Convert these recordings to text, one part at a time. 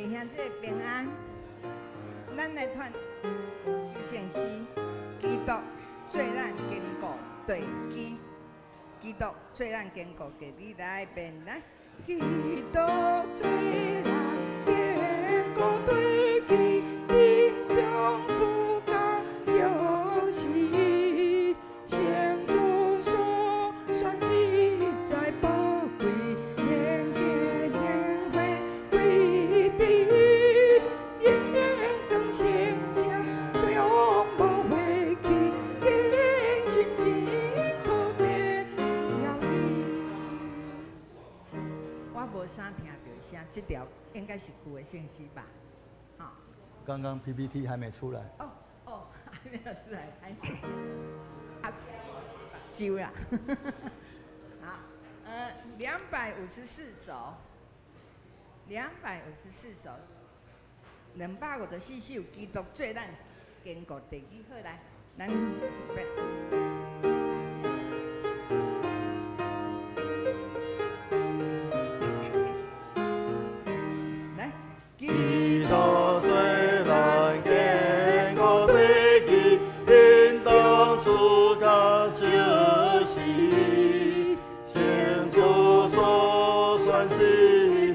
弟兄姊妹平安。咱來彈首聖詩，基督做咱堅固地基，基督做咱堅固地基，來變來。基督做咱堅固地基，殿中厝家就是聖主所選，實在寶貴，連結連會歸地，永當成聖，永無廢棄，堅心真可變了義。我無啥聽著聲，這條應該是舊的聖詩吧？吼。剛剛 PPT 還沒出來。哦哦，還沒有出來，歹勢。啊，揪啦。好，254首，254首，254首，基督做咱堅固地基，好來，咱預備。來，基督做咱堅固地基，應當厝家就是聖主所選，實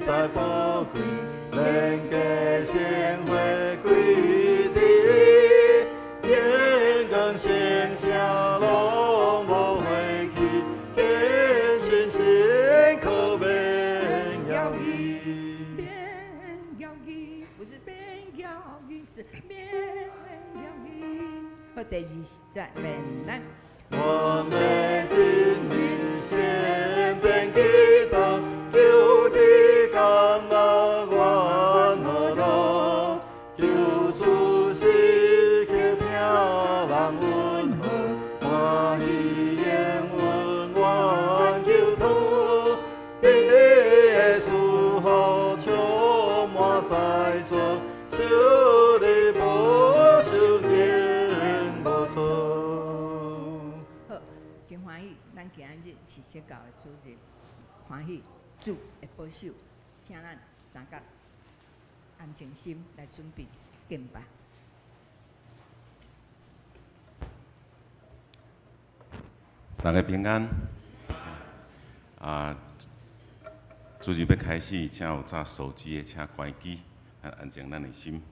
在寶貴，連結聖會歸地，天光聖城攏無廢棄，堅信心可免搖移。免搖移，不是免搖移，是免搖移。好，第二節免來。我欲進入聖殿祈禱，求你降壓願和樂，求主時刻聽人問候，歡喜應允願求討，耶穌福充滿在座，受你保守永無錯。好，真歡喜，咱今日是釋教的主日，歡喜主的保守，請咱三甲安靜心來準備敬拜。大家平安。啊，主日欲開始，請有紮手機的，請關機，安靜咱的心。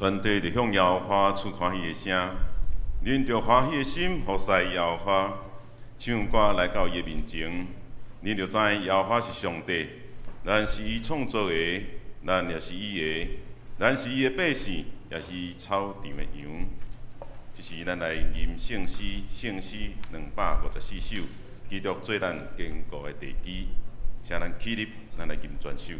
全地就向耶和华出欢喜的声，恁著欢喜的心服侍耶和华，唱歌来到伊的面前，恁就知耶和华是上帝，咱是伊创造的，咱也是伊的，咱是伊的百姓，也是伊草场的羊。这时，咱来吟圣诗，圣诗254首，基督做咱坚固的地基，请咱起立，咱来吟全首。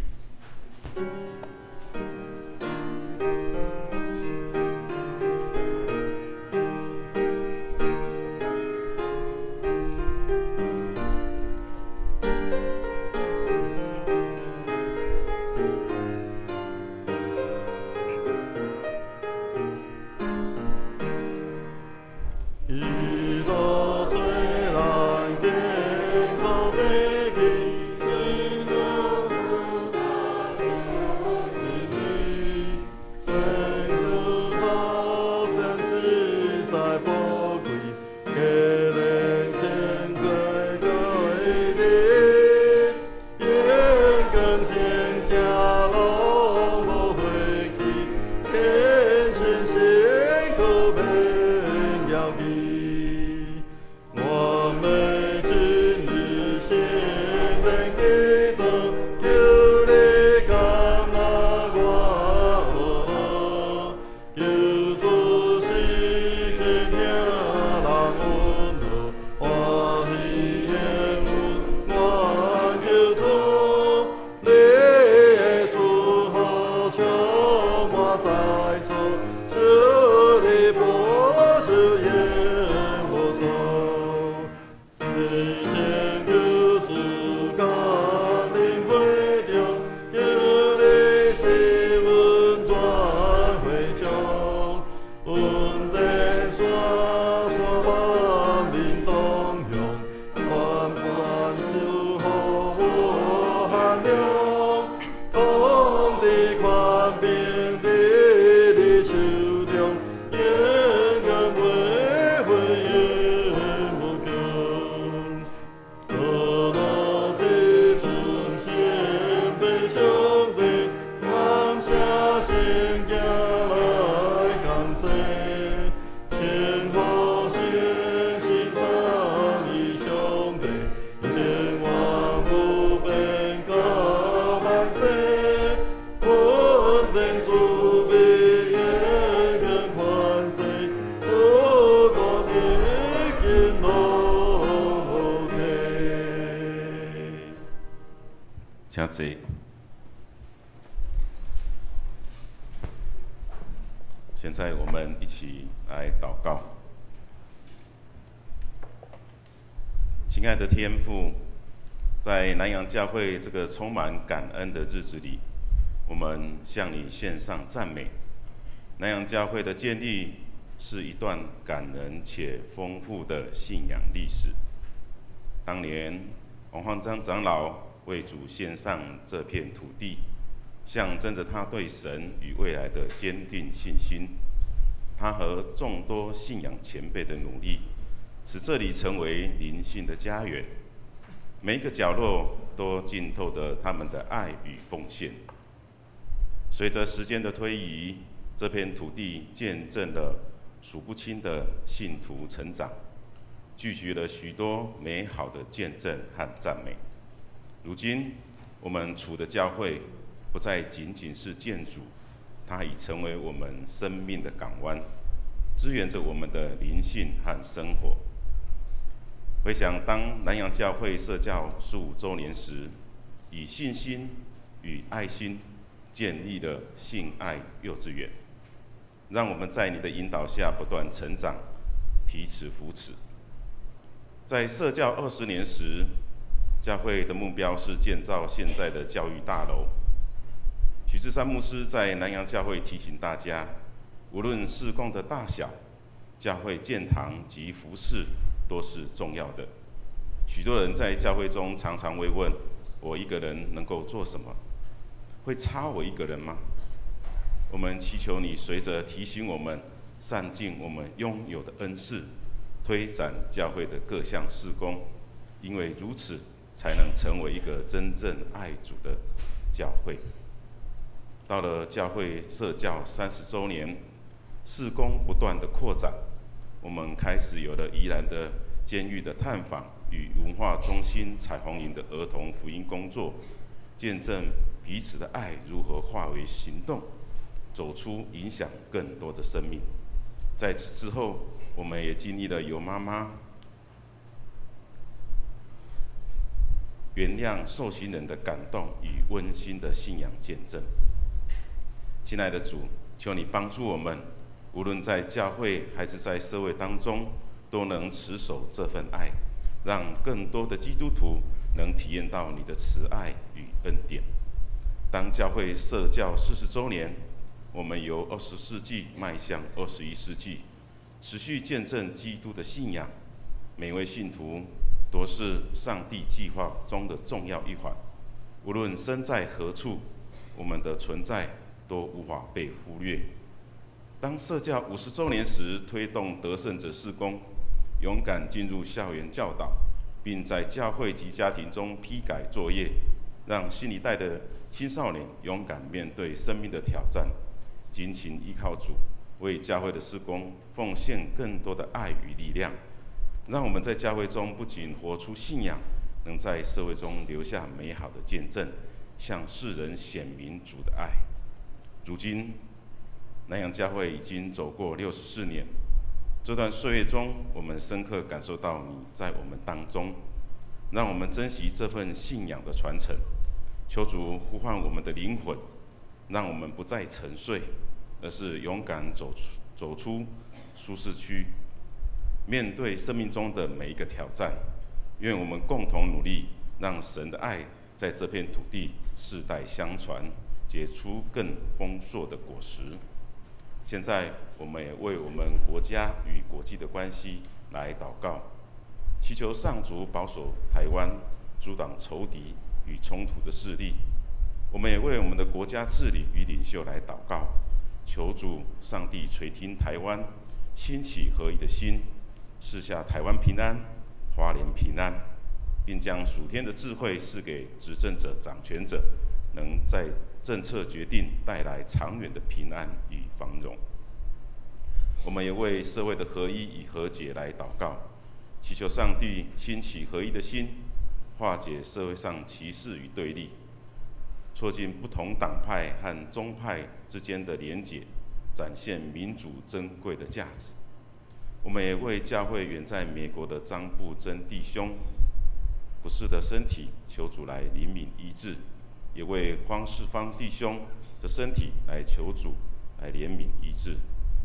请坐。现在我们一起来祷告。亲爱的天父，在南洋教会这个充满感恩的日子里，我們向你獻上讚美。南洋教會的建立是一段感人且豐富的信仰歷史。當年王焕章長老為主獻上這片土地，象徵着他對神與未來的堅定信心。他和眾多信仰前輩的努力，使這裡成為靈性的家園。每一個角落都浸透着他們的愛與奉獻。隨着時間的推移，這片土地見證了數不清的信徒成長，聚集了許多美好的見證和讚美。如今，我們處的教會不再僅僅是建築，它已成為我們生命的港灣，支援着我們的靈性和生活。回想當南洋教會設教15週年時，以信心與愛心建立了信愛幼稚園，讓我們在你的引導下不斷成長，彼此扶持。在設教20年時，教會的目標是建造現在的教育大樓。許志山牧師在南洋教會提醒大家，無論事工的大小，教會建堂及服事都是重要的。許多人在教會中常常會問：我一個人能夠做什麼？會差我一個人嗎？我們祈求你隨着提醒我們，善盡我們擁有的恩賜，推展教會的各項事工，因為如此才能成為一個真正愛主的教會。到了教會設教30週年，事工不斷的擴展，我們開始有了宜蘭的監獄的探訪與文化中心彩虹營的兒童福音工作，見證彼此的愛如何化為行動，走出影響更多的生命。在此之後，我們也經歷了有媽媽原諒受刑人的感動與溫馨的信仰見證。親愛的主，求你幫助我們，無論在教會還是在社會當中，都能持守這份愛，讓更多的基督徒能體驗到你的慈愛與恩典。當教會設教40週年，我們由20世紀邁向21世紀，持續見證基督的信仰。每位信徒都是上帝計劃中的重要一環，無論身在何處，我們的存在都無法被忽略。當設教50週年時，推動得勝者事工，勇敢進入校園教導，並在教會及家庭中批改作業，讓新一代的青少年勇敢面對生命的挑戰，緊緊依靠主，為教會的事工奉獻更多的愛與力量。讓我們在教會中不僅活出信仰，能在社會中留下美好的見證，向世人顯明主的愛。如今，南洋教會已經走過64年，這段歲月中，我們深刻感受到你在我們當中，讓我們珍惜這份信仰的傳承。求主呼喚我們的靈魂，讓我們不再沉睡，而是勇敢走出舒適區，面對生命中的每一個挑戰。願我們共同努力，讓神的愛在這片土地世代相傳，結出更豐碩的果實。現在，我們也為我們國家與國際的關係來禱告，祈求上主保守台灣，阻擋仇敵與衝突的勢力。我們也為我們的國家治理與領袖來禱告，求主上帝垂聽台灣，興起合一的心，賜下台灣平安、花蓮平安，並將屬天的智慧賜給執政者、掌權者，能在政策決定帶來長遠的平安與繁榮。我們也為社會的合一與和解來禱告，祈求上帝興起合一的心，化解社會上歧視與對立，促進不同黨派和宗派之間的連結，展現民主珍貴的價值。我們也為教會遠在美國的張步珍弟兄不適的身體，求主來憐憫醫治；也為方世芳弟兄的身體來求主來憐憫醫治；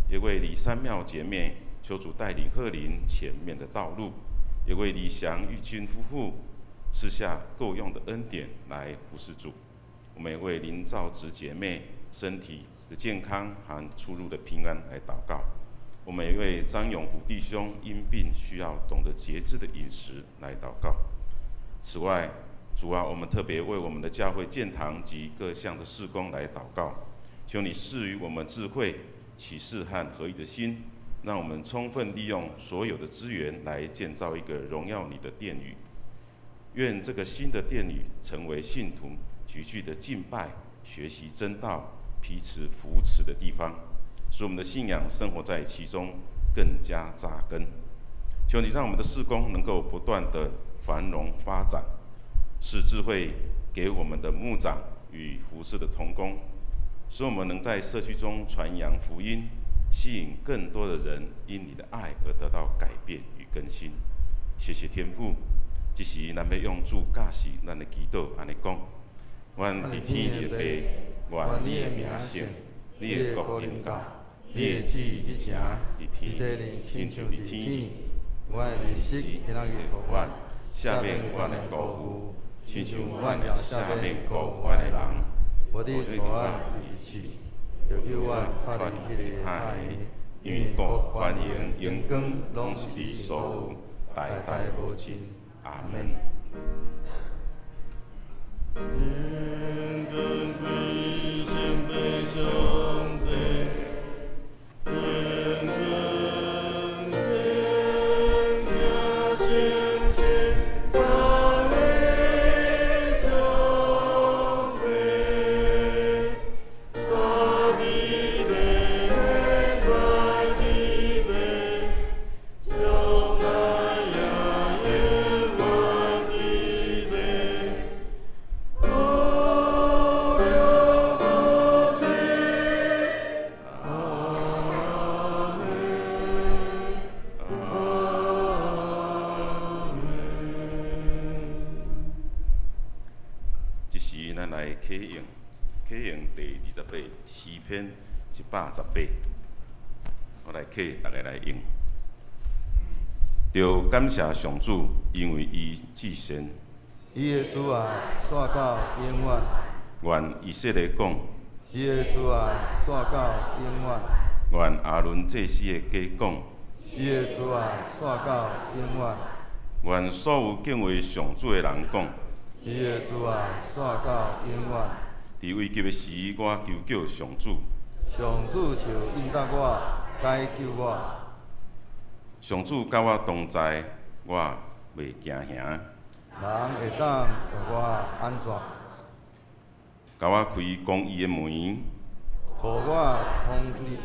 也為李三妙姐妹求主帶領賀林前面的道路；也為李祥玉君夫婦賜下夠用的恩典來服侍主。我們也為林兆植姐妹身體的健康和出入的平安來禱告。我們也為張永福弟兄因病需要懂得節制的飲食來禱告。此外，主啊，我們特別為我們的教會建堂及各項的事工來禱告，求你賜予我們智慧、啟示和合一的心，讓我們充分利用所有的資源來建造一個榮耀你的殿宇。願這個新的殿宇成為信徒聚集的敬拜、學習真道、彼此扶持的地方，使我們的信仰生活在其中更加扎根。求你讓我們的事工能夠不斷的繁榮發展，賜智慧給我們的牧長與服侍的同工，使我們能在社區中傳揚福音，吸引更多的人因你的愛而得到改變與更新。謝謝天父，這時咱欲用主教示咱的祈禱，按呢講：阮佇天裡的父，願你的名聖，你的國臨到，你的旨意行，佇天親像佇天。阮的日食今仔日予阮，赦免阮的過誤，親像阮也赦免過誤阮的人。無得予阮遇試，著救阮脫離彼个歹的，因為國權榮榮光攏是你所有，代代無盡。阿門。天光歸聖父上帝，天光聖子聖神三位上帝，三位的在地的，將來也永遠地的。無量無盡，阿門，阿門。這時，咱來啟用，啟用第28詩篇118，我來啟，逐家來用。著感謝上主，因為伊至善。伊的慈愛煞到永遠。願以色列講，伊的慈愛煞到永遠。願亞倫祭司的家講，伊的慈愛煞到永遠。願所有敬畏上主的人講，伊的慈愛煞到永遠。佇危急的時，我求叫上主，上主就應答我，解救我。上主佮我同在，我袂驚嚇。人會當予我按怎？共我開公義的門，予我通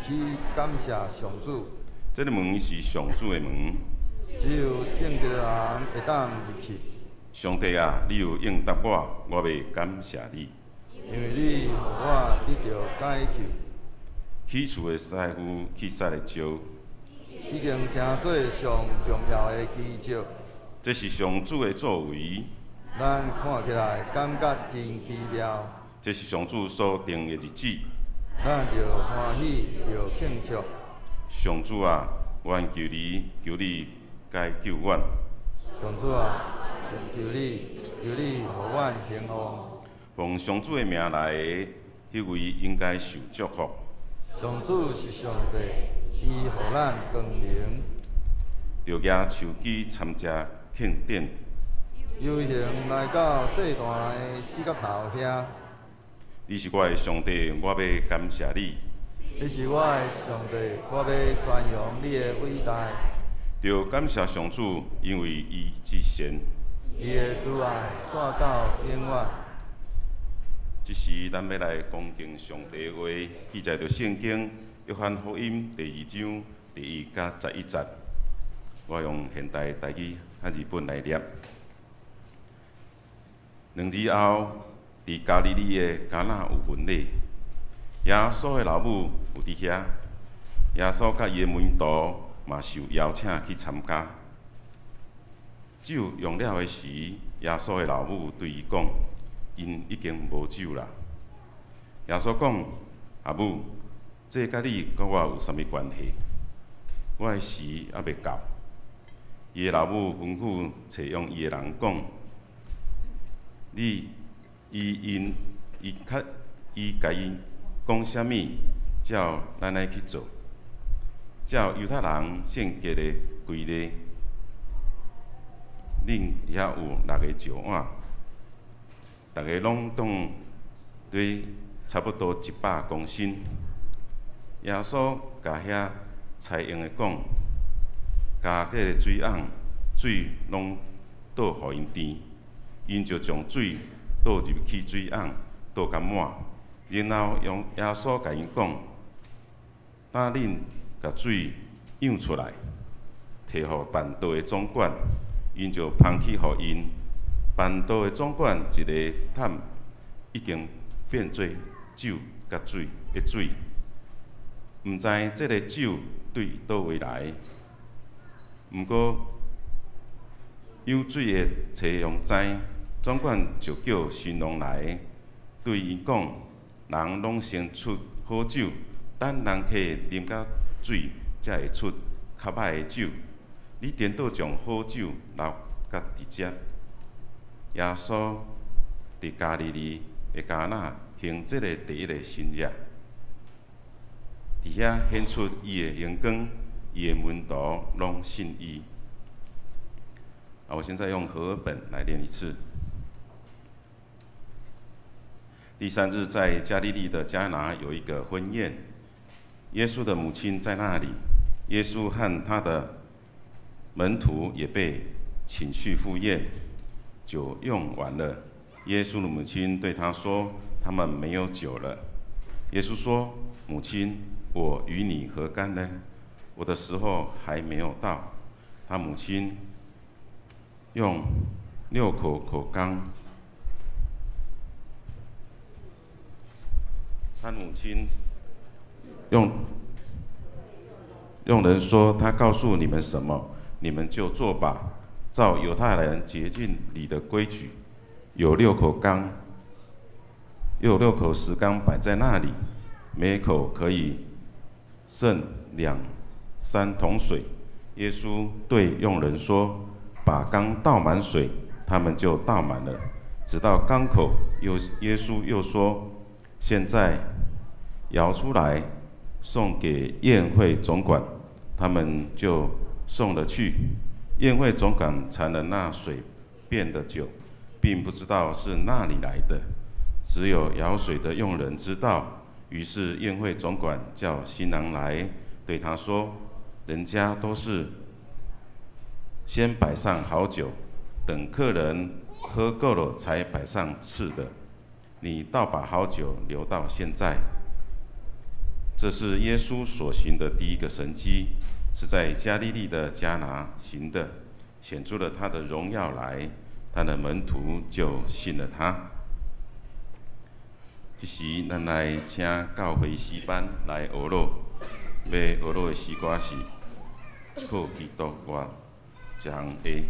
去感謝上主。這个門是上主的門，只有正直的人會當入去。上帝啊，你有應答我，我欲感謝你。因為你予我得著解救。起厝的師傅去設的石，已經成做上重要的基石。這是上主的作為，咱看起來感覺真奇妙。這是上主所定的日子，咱著歡喜，著慶祝。上主啊，阮求你，求你解救阮。上主啊，求你，求你予阮興旺。奉上主的名來的，彼位應該受祝福。上主是上帝，伊予咱光明。著舉手機參加慶典。遊行來到祭壇的四角頭遐。你是我的上帝，我欲感謝你。你是我的上帝，我欲宣揚你的偉大。著感謝上主，因為伊至善。伊的慈愛煞到永遠。這時，咱欲來恭敬上帝的話，記載佇聖經約翰福音第2章第1到11節。我用現代台語漢字本來念。2日後，佇加利利的迦拿有婚禮，耶穌的老母有佇遐，耶穌佮伊的門徒嘛受邀請去參加。酒用了的時，耶穌的老母對伊講：𪜶已經無酒啦。耶穌講：阿母，這佮你佮我有啥物關係？我的時猶未到。伊的老母吩咐揣用伊的人講：你伊𪜶 伊較伊共𪜶講啥物，照咱來去做。照猶太人聖潔的規例，恁遐有六个石碗，逐个攏當對差不多100公升。耶穌共遐差用的講，共彼个水甕水攏倒予𪜶甜，𪜶就將水倒入去水甕，倒甲滿。然後用耶穌共𪜶講：等恁共水漾出來，提予辦桌的總管，𪜶就捧去予𪜶。辦桌的總管一个探已經變做酒佮水的水，毋知這个酒對佗位來。毋過舀水的差用知，總管就叫新郎來，對伊講：人攏先出好酒，等人客啉甲醉，才會出較歹的酒。你顛倒將好酒留甲佇遮。耶穌佇加利利的迦拿行這个第一个神跡，佇遐顯出伊的榮光，伊的門徒攏信伊。啊，我現在用和合本來念一次。第三日，在加利利的迦拿有一個婚宴，耶穌的母親在那裡，耶穌和他的門徒也被請去赴宴。酒用完了，耶穌的母親對他說：“他們沒有酒了。”耶穌說：“母親，我與你何干呢？我的時候還沒有到。”他母親用六口口缸，他母親用用人說：“他告訴你們什麼，你們就做吧。”照猶太人潔淨禮的規矩，有六口缸，有六口石缸擺在那裡，每口可以盛兩三桶水。耶穌對用人說：“把缸倒滿水。”他們就倒滿了，直到缸口。又耶穌又說：“現在舀出來，送給宴會總管。”他們就送了去。宴會總管嘗了那水變的酒，並不知道是哪裡來的，只有舀水的用人知道。於是宴會總管叫新郎來，對他說：“人家都是先擺上好酒，等客人喝夠了才擺上次的。你倒把好酒留到現在。”這是耶穌所行的第一個神蹟，是在加利利的迦拿行的，顯出了他的榮耀來，他的門徒就信了他。這時，咱來請教會詩班來學樂，欲學樂的詩歌是《靠基督我才會》。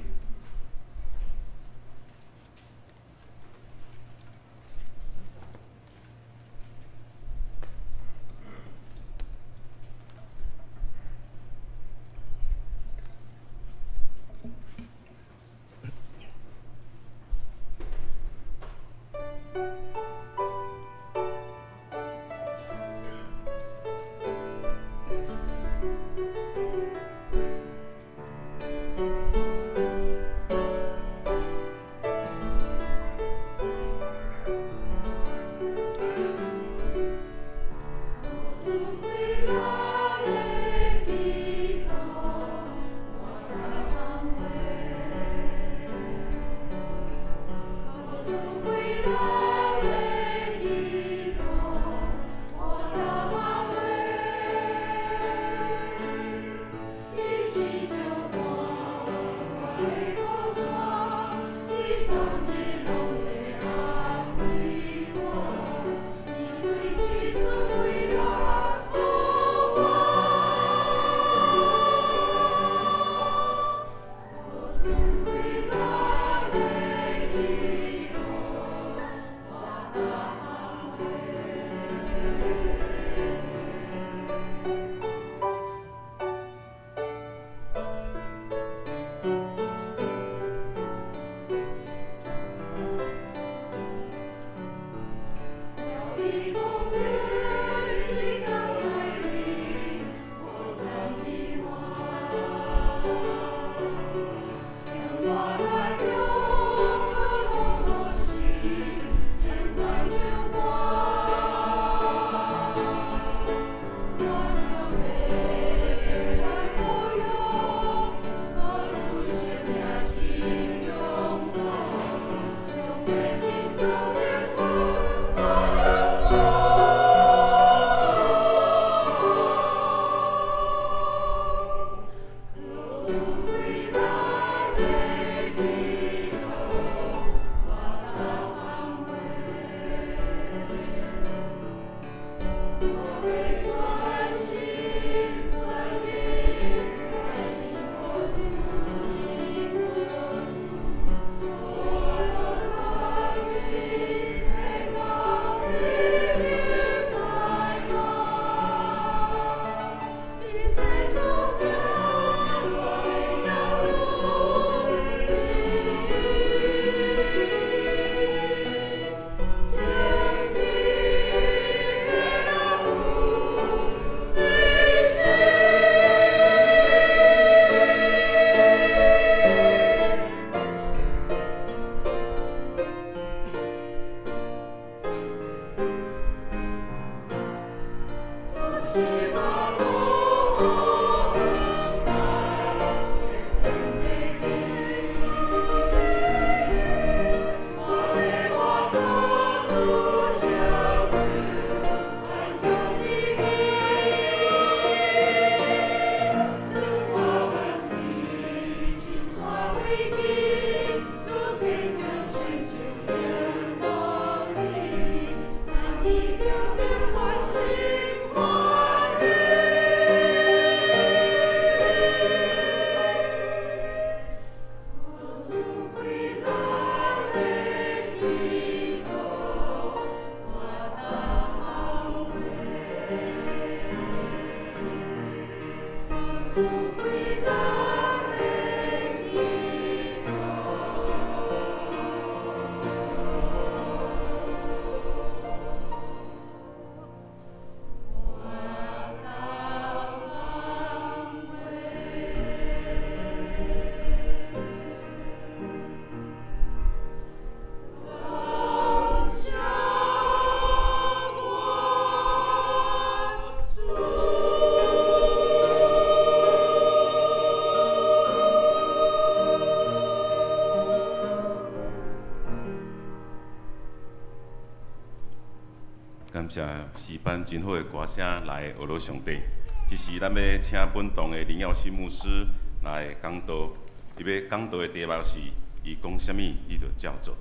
感謝詩班真好的歌聲來學了上帝。這時咱欲請本堂的林耀新牧師來講道，伊欲講道的題目是：伊講啥物，你就照做。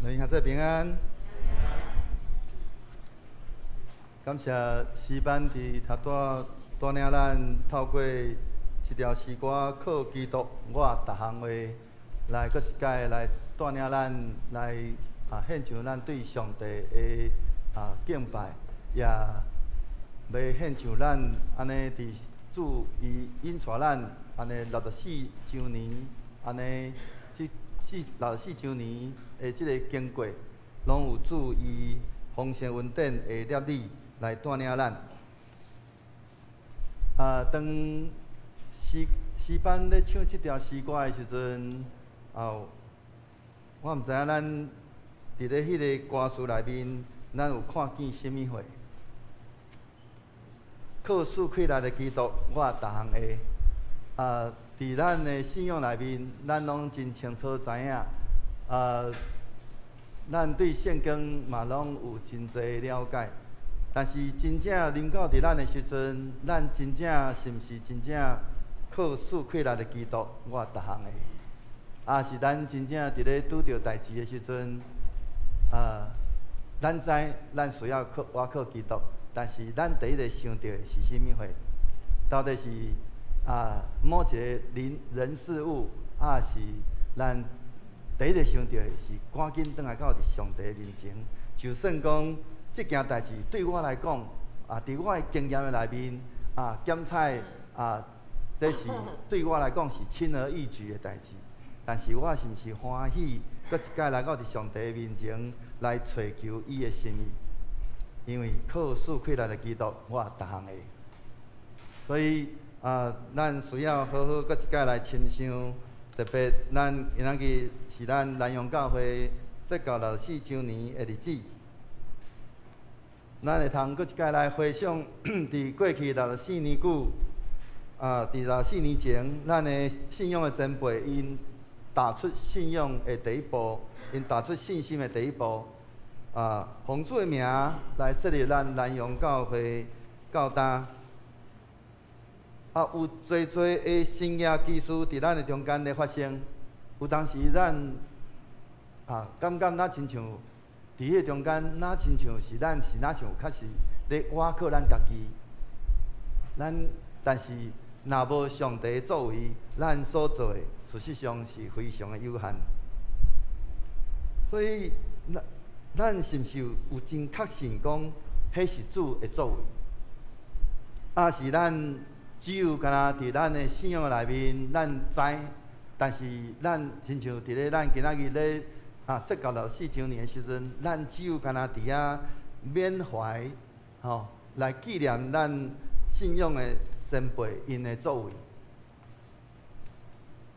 來，兄弟平安。感謝詩班佇頭拄帶領咱透過這條詩歌靠基督，我逐項話來閣一擺來帶領咱來獻上咱對上帝的敬拜，也欲獻上咱按呢佇主伊引帶咱按呢64週年，按呢這64週年的這個經過，攏有主伊豐盛恩典的攝理來帶領咱。當詩班咧唱這條詩歌的時陣，我毋知影咱佇咧彼个歌詞內面，咱有看見啥物貨？靠賜氣力的基督，我逐項會。佇咱的信仰內面，咱攏真清楚知影。咱對聖經嘛攏有真濟了解，但是真正臨到佇咱的時陣，咱真正是毋是真正靠賜氣力的基督，我逐項會。是咱真正佇咧拄著代誌的時陣，咱知咱需要靠倚靠基督，但是咱第一个想著的是啥物貨？到底是某一个人人事物，是咱第一个想著的是趕緊轉來到佇上帝面前。就算講這件代誌對我來講，佇我的經驗的內面，檢採這是對我來講是輕而易舉的代誌。但是我是毋是歡喜，閣一擺來到佇上帝面前來揣求伊的心意？因為靠賜氣力的基督，我逐項會。所以啊，咱需要好好閣一擺來深想，特別咱今仔日是咱南陽教會設教64週年的日子，咱會通閣一擺來回想佇過去64年久，啊，佇六十四年前，咱的信仰的前輩𪜶踏出信仰的第一步，𪜶踏出信心的第一步，啊，奉主的名來設立咱南陽教會到今，啊，有濟濟的神蹟奇事佇咱的中間咧發生，有當時咱啊，感覺若親像佇彼個中間，若親像是咱是若像確實咧倚靠咱家己，咱但是若無上帝作為，咱所做的事實上是非常的有限。所以，咱咱是毋是有真確信講，彼是主的作為？抑是咱只有干焦佇咱的信仰內面，咱知，但是咱親像佇咧咱今仔日咧啊，設教64週年的時陣，咱只有干焦佇遐緬懷，吼，來紀念咱信仰的前輩𪜶的作為。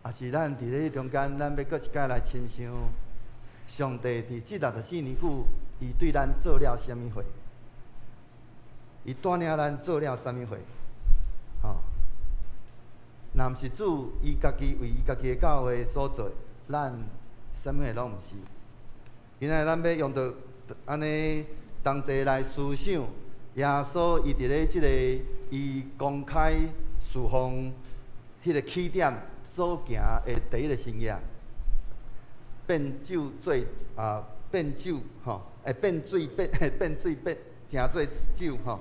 抑是咱佇咧中間，咱欲閣一擺來深想，上帝佇這64年久，伊對咱做了啥物貨？伊帶領咱做了啥物貨？吼，若毋是主伊家己為伊家己的教會所做，咱啥物攏毋是。今仔日咱欲用著按呢同齊來思想耶穌伊佇咧這个伊公開事奉彼个起點所行的第一个神蹟，變酒做啊，變酒吼，會變水變變水變成做酒吼。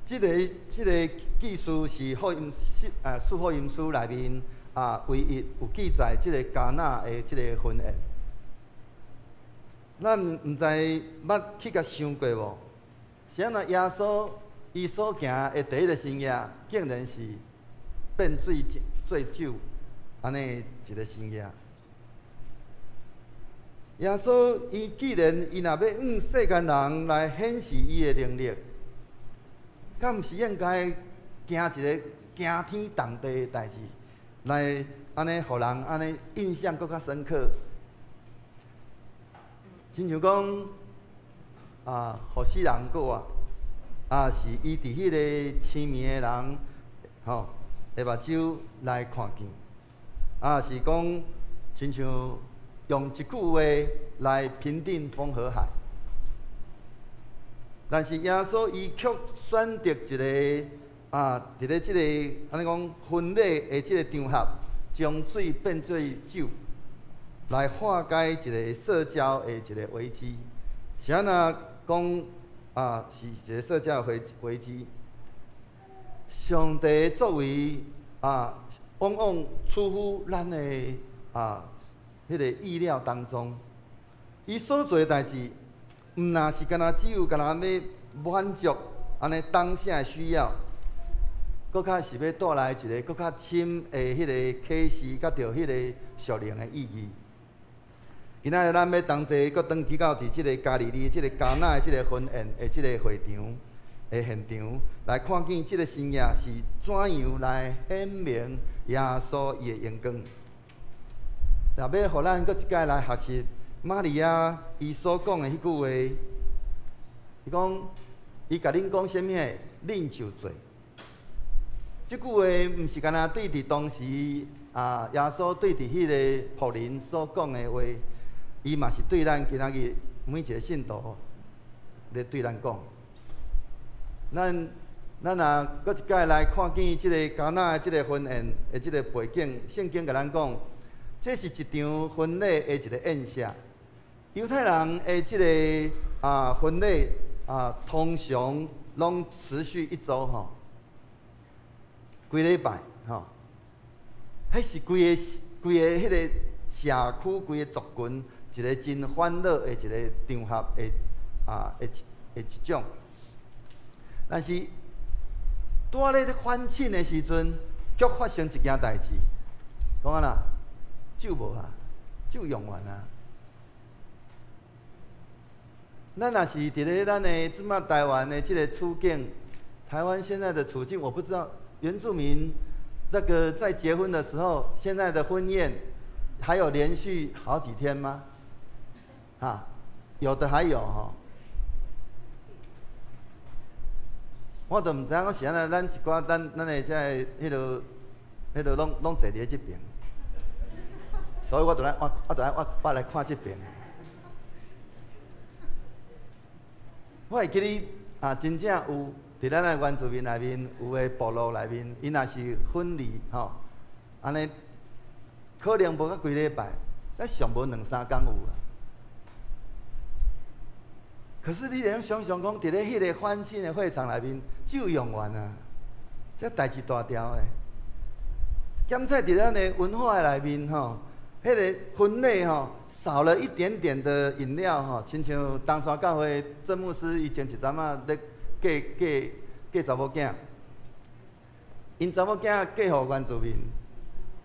這个記事是福音書啊，四福音書內面啊，唯一有記載這个迦拿的這个婚宴。咱毋知捌去共想過無？是按怎耶穌伊所行的第一个神蹟，竟然是變水做酒，按呢一个神蹟。耶穌伊既然伊若欲向世間人來顯示伊的能力，敢毋是應該行一个驚天動地的代誌，來按呢，予人按呢印象閣較深刻？親像講啊，予死人復活，啊是醫治彼个痴迷的人，吼，的目睭來看見，啊是講親像用一句話來平定風和海。但是耶穌伊卻選擇一个啊，佇咧這个按呢講婚禮的這个場合，將水變做酒，來化解一个社交的一个危機。是按怎講啊？是一个社交危危機。上帝作為啊，往往出乎咱的啊，彼个意料當中，伊所做的代誌，毋若是干焦只有干焦欲滿足按呢當下的需要，閣較是欲帶來一个閣較深的彼个啟示，佮著彼个屬靈的意義。今仔日咱欲同齊閣轉去到佇這个加利利這个迦拿的這个婚宴的這个會場的現場，來看見這个神蹟是怎樣來顯明耶穌伊的榮光。若欲予咱閣一擺來學習瑪利亞伊所講的彼句話，伊講伊共恁講啥物？恁就做。這句話毋是干焦對佇當時啊，耶穌對佇彼个僕人所講的話，伊嘛是對咱今仔日每一个信徒咧對咱講。咱咱若閣一擺來看見這个迦拿的這个婚宴的這个背景，聖經共咱講，這是一場婚禮的一个宴席。猶太人的這个啊婚禮啊，通常攏持續一週吼，幾禮拜吼，彼是規个規个彼个社區、規个族群一个真歡樂的一个場合的啊的的一种。但是拄仔咧欢庆的时阵，却发生一件代志，讲按怎？酒无啊，酒用完啊。咱若是伫咧咱的这马台湾的这个处境，台湾现在的处境，我不知道原住民这个在结婚的时候，现在的婚宴还有连续好几天吗？啊，有的还有吼。我都毋知影讲是按怎，咱一寡咱的这个彼落彼落拢坐伫咧这边，所以我就来我我就来我我来看这边。我会记得啊，真正有伫咱的原住民内面，有的部落内面，𪜶若是婚礼吼，按呢可能无到几礼拜，才上无两三工有啊。可是你会用想象讲，伫咧彼个欢庆的会场内面，酒用完啊，这代志大条的。兼且伫咱的文化的内面吼，彼个婚礼吼，少了一点点的饮料吼，亲像东山教会郑牧师伊前一阵仔咧嫁嫁查某囝，𪜶查某囝嫁予原住民，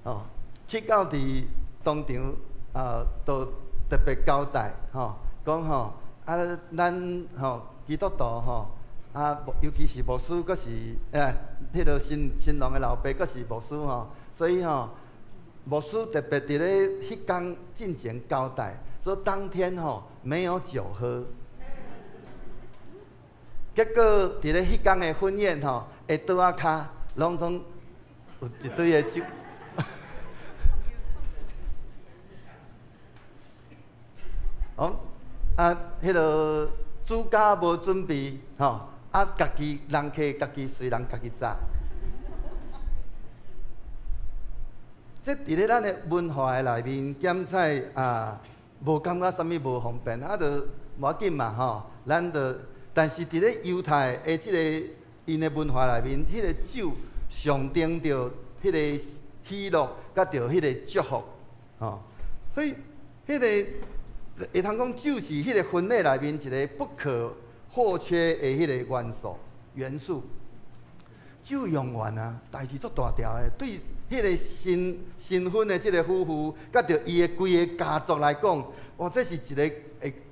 吼，去到伫当场啊，都特别交代吼，讲吼。啊，咱吼基督徒吼，啊，尤其是牧师，阁是彼个新郎的老爸，阁是牧师吼，所以吼，牧师特别伫咧彼工进前交代，说当天吼没有酒喝。结果伫咧彼工的婚宴吼，下桌仔跤拢总有一堆的酒。哦。啊，彼个主家无准备，吼，啊，家己人客家己随人家己扎。这伫咧咱的文化的内面，检采啊，无感觉啥物无方便，啊，就无要紧嘛，吼。咱就，但是伫咧犹太的这个𪜶的文化内面，彼个酒象征著彼个喜乐，佮著彼个祝福，吼。所以，彼个。会通讲酒是彼个婚礼内面一个不可或缺的彼个元素。酒用完啊，代志足大条的。对彼个新婚的这个夫妇，佮著伊的规个家族来讲，哇，这是一个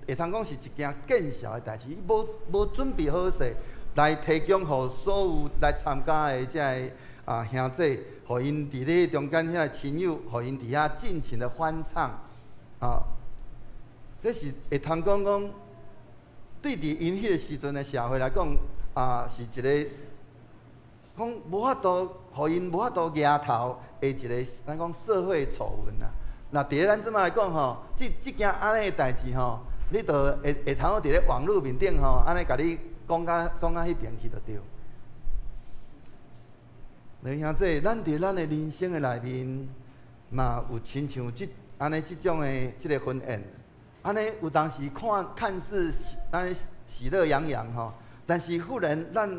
会通讲是一件见笑的代志。伊无准备好势来提供予所有来参加的这个啊兄弟，予𪜶伫咧中间遐亲友，予𪜶伫遐尽情的欢唱啊。这是会通讲讲，对伫𪜶彼个时阵的社会来讲，啊，是一个讲无法度，予𪜶无法度额头的一个，咱讲社会丑闻啊。若伫咧咱这马来讲吼，这件按呢的代志吼，你就会通伫咧网路面顶吼，按呢共你讲甲彼边去就对。你兄弟，咱伫咱的人生的内面，嘛有亲像这按呢这种的这个婚宴。按呢有当时看似按呢喜乐洋洋吼，但是忽然咱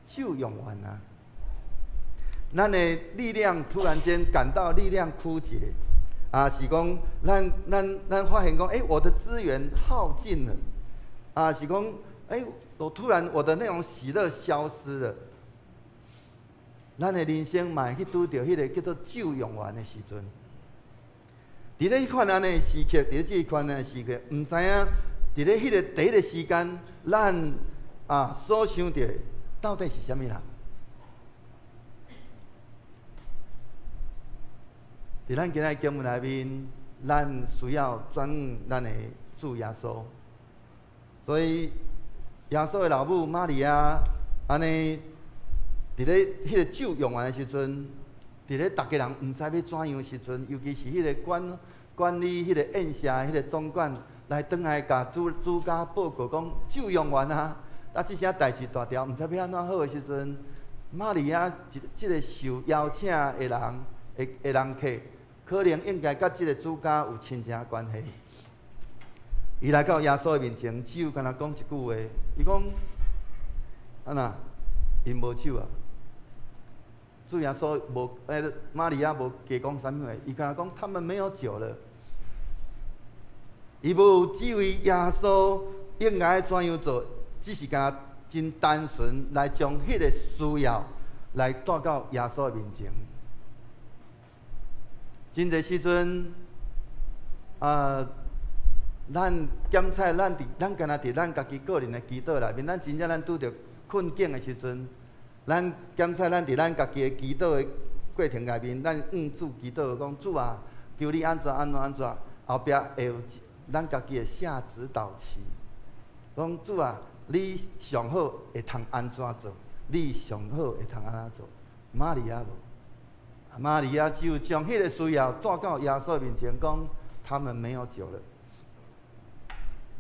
酒用完啊，咱的力量突然间感到力量枯竭，啊，是讲咱发现讲，我的资源耗尽了，啊，是讲，我突然我的那种喜乐消失了，咱的人生嘛会去拄著彼个叫做酒用完的时阵。伫咧彼款按呢时刻，伫咧这款按呢时刻，毋知影伫咧彼个第一个时间，咱啊所想著到底是啥物人？伫咱今仔经文内面，咱需要转向咱的主耶稣。所以耶稣的老母玛利亚按呢，伫咧彼个酒用完的时阵。伫咧逐家人毋知欲怎样时阵，尤其是彼个管理彼个宴席的彼个总管来转来共主家报告讲酒用完啊，啊这声代志大条，毋知欲按怎好的时阵，玛利亚这个受邀请的人的人客，可能应该佮这个主家有亲情关系。伊来到耶稣的面前，只有干焦讲一句话，伊讲：按怎？𪜶无酒啊！主耶稣无，玛利亚无加讲啥物话，伊干焦讲他们没有酒了。伊无指挥耶稣应该怎样做，只是敢若真單純來將彼個需要來帶到耶穌的面前。真濟時陣，啊，咱檢查咱佇咱敢若佇咱家己個人的祈禱內面，咱真正咱拄著困境的時陣，咱檢查咱佇咱家己的祈禱的過程內面，咱向主祈禱講，主啊，求你按怎按怎按怎，後壁會有咱家己會下指導棋，講主啊，你上好會通按怎做？你上好會通按怎做？瑪利亞無，瑪利亞只有將彼個需要帶到耶穌面前，講他們沒有酒了。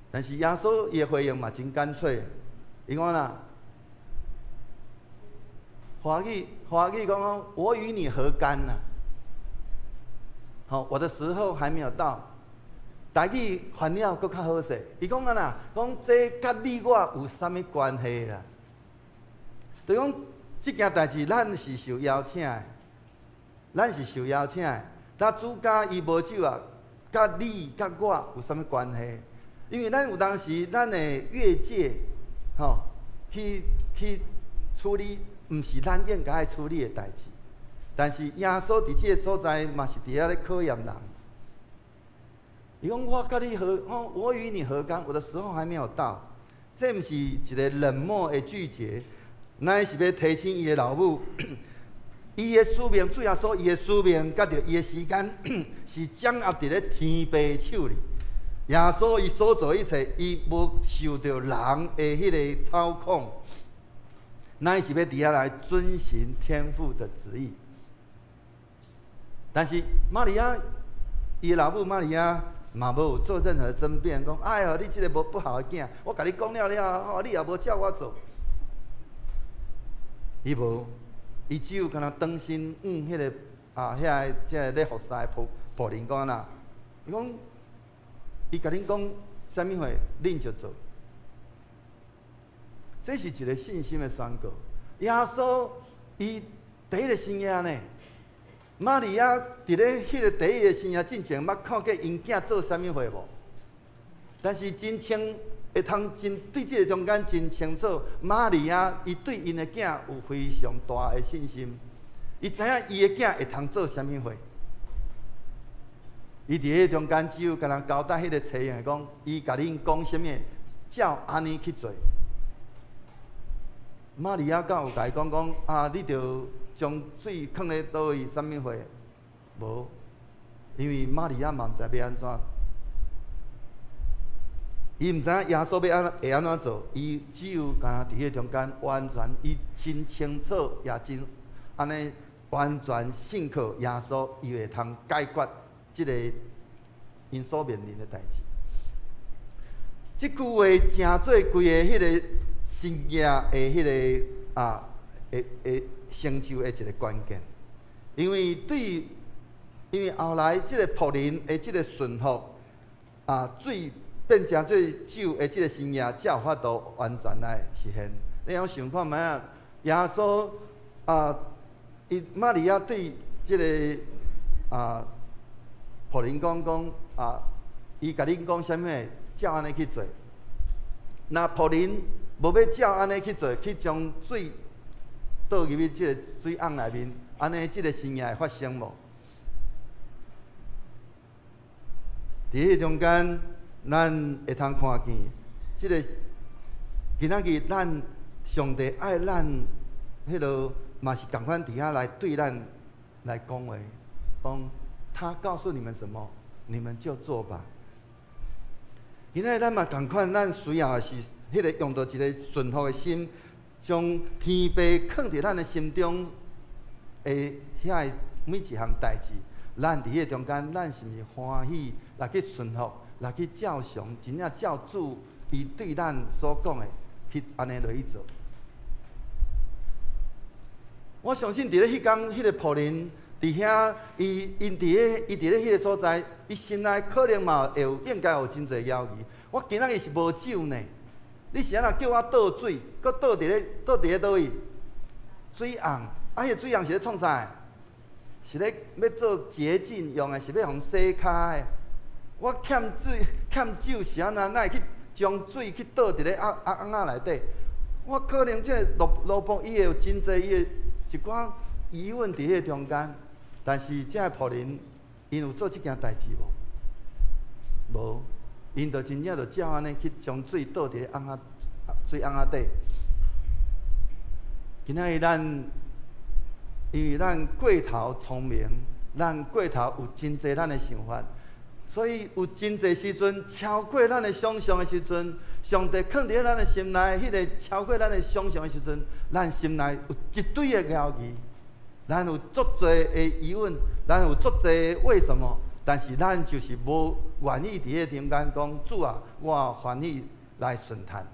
但是耶穌伊的回應嘛真乾脆，伊講啦，華語華語講講，我與你何干啊？好，我的時候還沒有到。台語翻了閣較好勢，伊講按怎？講這佮你我有啥物關係啦？就講這件代誌，咱是受邀請的，咱是受邀請的。但主家伊無酒啊，佮你佮我有啥物關係？因為咱有當時，咱會越界，吼，去去處理，毋是咱應該愛處理的代誌。但是耶穌佇這個所在嘛是佇遐咧考驗人。伊講我佮你何，我與你何干？我的時候還沒有到。這毋是一個冷漠的拒絕，乃是欲提醒伊的老母，伊的使命，主耶穌伊的使命，佮著伊的時間是掌握佇咧天父手裡。耶穌伊所做一切，伊無受著人的彼个操控，乃是欲佇遐來遵行天父的旨意。但是瑪利亞，伊的老母瑪利亞嘛無做任何爭辯，講哎喲，你這個無不好的囝，我共你講了了後，你也無照我做。伊無，伊只有干焦轉身向彼个啊，遐個這个咧服侍的僕僕人講啦，伊講，伊共恁講啥物話，恁就做。這是一個信心的宣告。耶穌伊第一个神跡呢，瑪利亞佇咧彼个第一个神跡進前，捌看過𪜶囝做啥物貨無？但是真清會通真對這個中間真清楚，瑪利亞伊對𪜶的囝有非常大的信心，伊知影伊的囝會通做啥物貨。伊佇彼個中間只有干焦交代彼個差役講，伊共恁講啥物，照按呢去做。瑪利亞敢有共伊講講啊？你著將水囥咧佗位啥物貨？無，因為瑪利亞嘛毋知欲按怎，伊毋知影耶穌欲按會按怎做，伊只有干焦佇彼個中間完全，伊真清楚，也真按呢完全信靠耶穌，伊會通解決這個𪜶所面臨的代誌。這句話成做規個彼個神跡的彼個啊，會會成就的一個關鍵，因為對，因為後來這個僕人的這個順服啊，水變成做酒的這個神跡，才有法度完全來實現。你通想看覓啊？耶穌啊，伊瑪利亞對這個啊僕人講講啊，伊共恁講啥物，照按呢去做。若僕人無欲照按呢去做，去將水倒入去這個水甕內面，按呢這個神跡會發生無？佇彼中間，咱會通看見，這個今仔日咱上帝愛咱，彼落嘛是仝款佇遐來對咱來講話，講他告訴你們什麼，你們就做吧。今仔日咱嘛仝款，咱需要的是彼個用著一個順服的心，將天父囥佇咱的心中的遐個每一項代誌，咱佇彼個中間，咱是毋是歡喜來去順服，來去照常，真正照主伊對咱所講的去按呢落去做？我相信佇咧彼工，彼個僕人佇遐，伊𪜶佇咧伊佇咧彼個所在，伊心內可能嘛會有應該有真濟猶疑。我今仔日是無酒呢，你是按怎叫我倒水，閣倒佇咧倒佇咧佗位？水甕，啊，彼個水甕是咧創啥？是咧欲做潔淨用的，是欲予洗跤的。我欠水欠酒是按怎？哪會去將水去倒佇咧甕仔內底？我可能這個奴僕伊會有真濟伊的一寡疑問佇彼个中間，但是這个僕人𪜶有做這件代誌無？無，𪜶就真正就照按呢去將水倒佇咧甕仔水甕仔底。今仔日咱因為咱過頭聰明，咱過頭有真濟咱的想法，所以有真濟時陣超過咱的想象的時陣，上帝囥佇咧咱的心內，彼个超過咱的想象的時陣，咱心內有一堆的猶疑，咱有足濟的疑問，咱有足濟為什麼，但是咱就是無願意佇彼个中間講，主啊，我歡喜來順趁，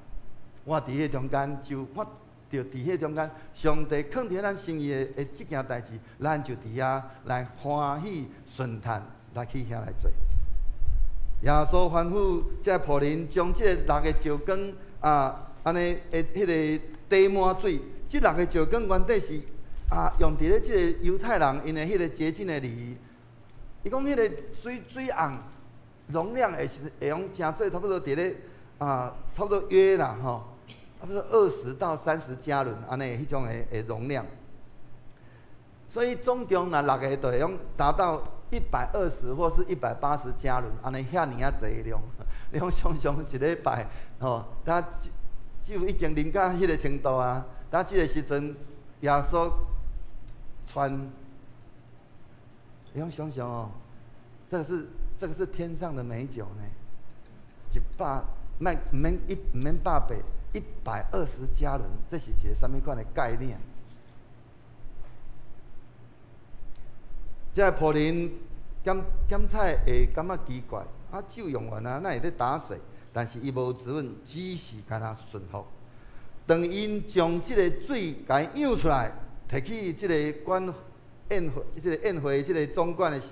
我佇彼个中間就我。就佇彼中間，上帝囥佇咱心意的這件代誌，咱就佇遐來歡喜順趁來去遐來做。耶穌吩咐這僕人將這个六个石缸啊，按呢的彼个貯滿水。這六个石缸原底是啊，用佇咧這個猶太人𪜶的彼个潔淨的禮儀。伊講彼個水甕容量會是會用誠濟，差不多佇咧啊，差不多約啦吼。差不多20到30加侖，按呢彼種的容量，所以總共若六个就會用達到120或是180加侖，按呢遐爾仔濟量。你講想像一禮拜吼，他酒已經啉到彼个程度啊，當這个時陣耶穌傳，你講想像哦，這個是天上的美酒呢，一百，莫毋免一毋免百倍。120加侖，這是一個啥物款的概念？這个僕人檢採會感覺奇怪，啊，酒用完啊，哪會咧打水？但是伊無質問，只是干焦順服。當𪜶將這个水共伊漾出來，提去這个管宴會、這个宴會、這个總管的時，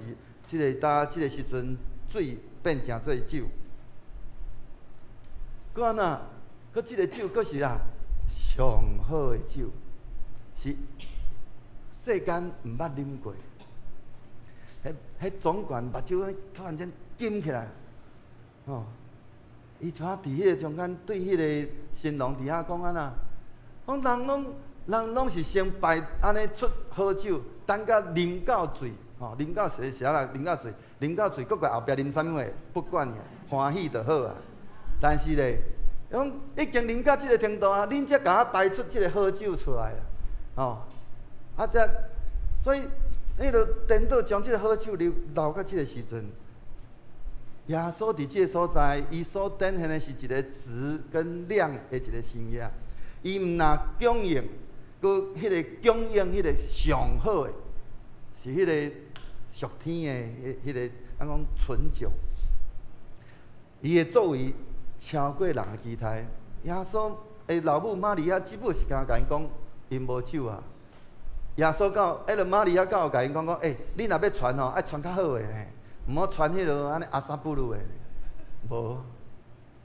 這个當這个時陣，水變成做酒。閣按怎？閣這个酒，閣是啊，上好的酒，是世間毋捌啉過。彼總管目睭突然間金起來，吼！伊就佇彼個中間對彼個新郎佇遐講按怎？講人攏是先擺按呢出好酒，等甲啉到醉，吼，啉到是啥啦？啉到醉，啉到醉，閣過後壁啉啥物貨，不管伊，歡喜就好啊。但是咧，講已經啉到這个程度啊，恁才共我擺出這个好酒出來啊，吼！啊，這所以，彼个顛倒將這个好酒留留到這个時陣，耶穌佇這个所在，伊所展現的是一个質跟量的一個生意。伊毋若供應，閣彼个供應彼个上好的，是彼个屬天的彼个，咱講純酒。伊的作為超過人的期待，耶穌的老母瑪利亞這擺是敢共𪜶講，𪜶無酒啊。耶穌到，彼个瑪利亞敢有共𪜶講講，欸，你若欲傳吼，愛傳較好的呢，毋好傳彼落按呢阿薩布魯的。無，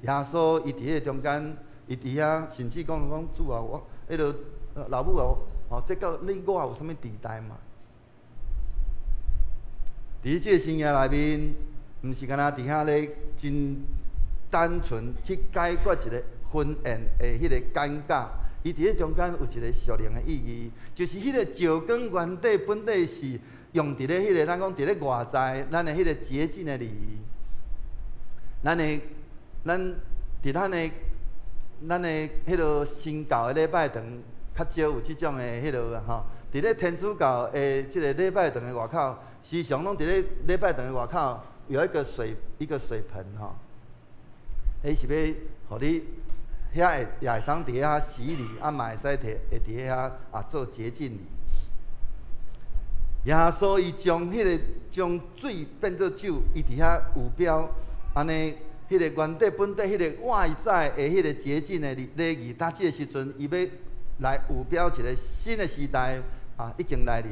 耶穌伊佇彼个中間，伊佇遐甚至講講主啊，我彼落老母啊，吼，這佮你我有啥物地帶嘛？佇這个生涯內面，毋是干焦佇遐咧真單純去解決一個婚宴的彼个尷尬，伊佇咧中間有一個屬靈的意義，就是彼個石缸原底本底是用佇咧彼个咱講佇咧外在咱的彼個潔淨的禮儀，咱的彼个新教的禮拜堂較少有這種的彼落吼，佇咧天主教的這个禮拜堂的外口，時常攏佇咧禮拜堂的外口有一個水盆吼。彼是欲予你遐會也會使佇遐洗禮，啊嘛會使摕會佇遐啊做潔淨禮。耶穌伊將彼个將水變做酒，伊佇遐有表按呢，彼个原底本底彼个外在的彼个潔淨的禮儀，當這个時陣，伊欲來預表一個新的時代啊，已經來臨。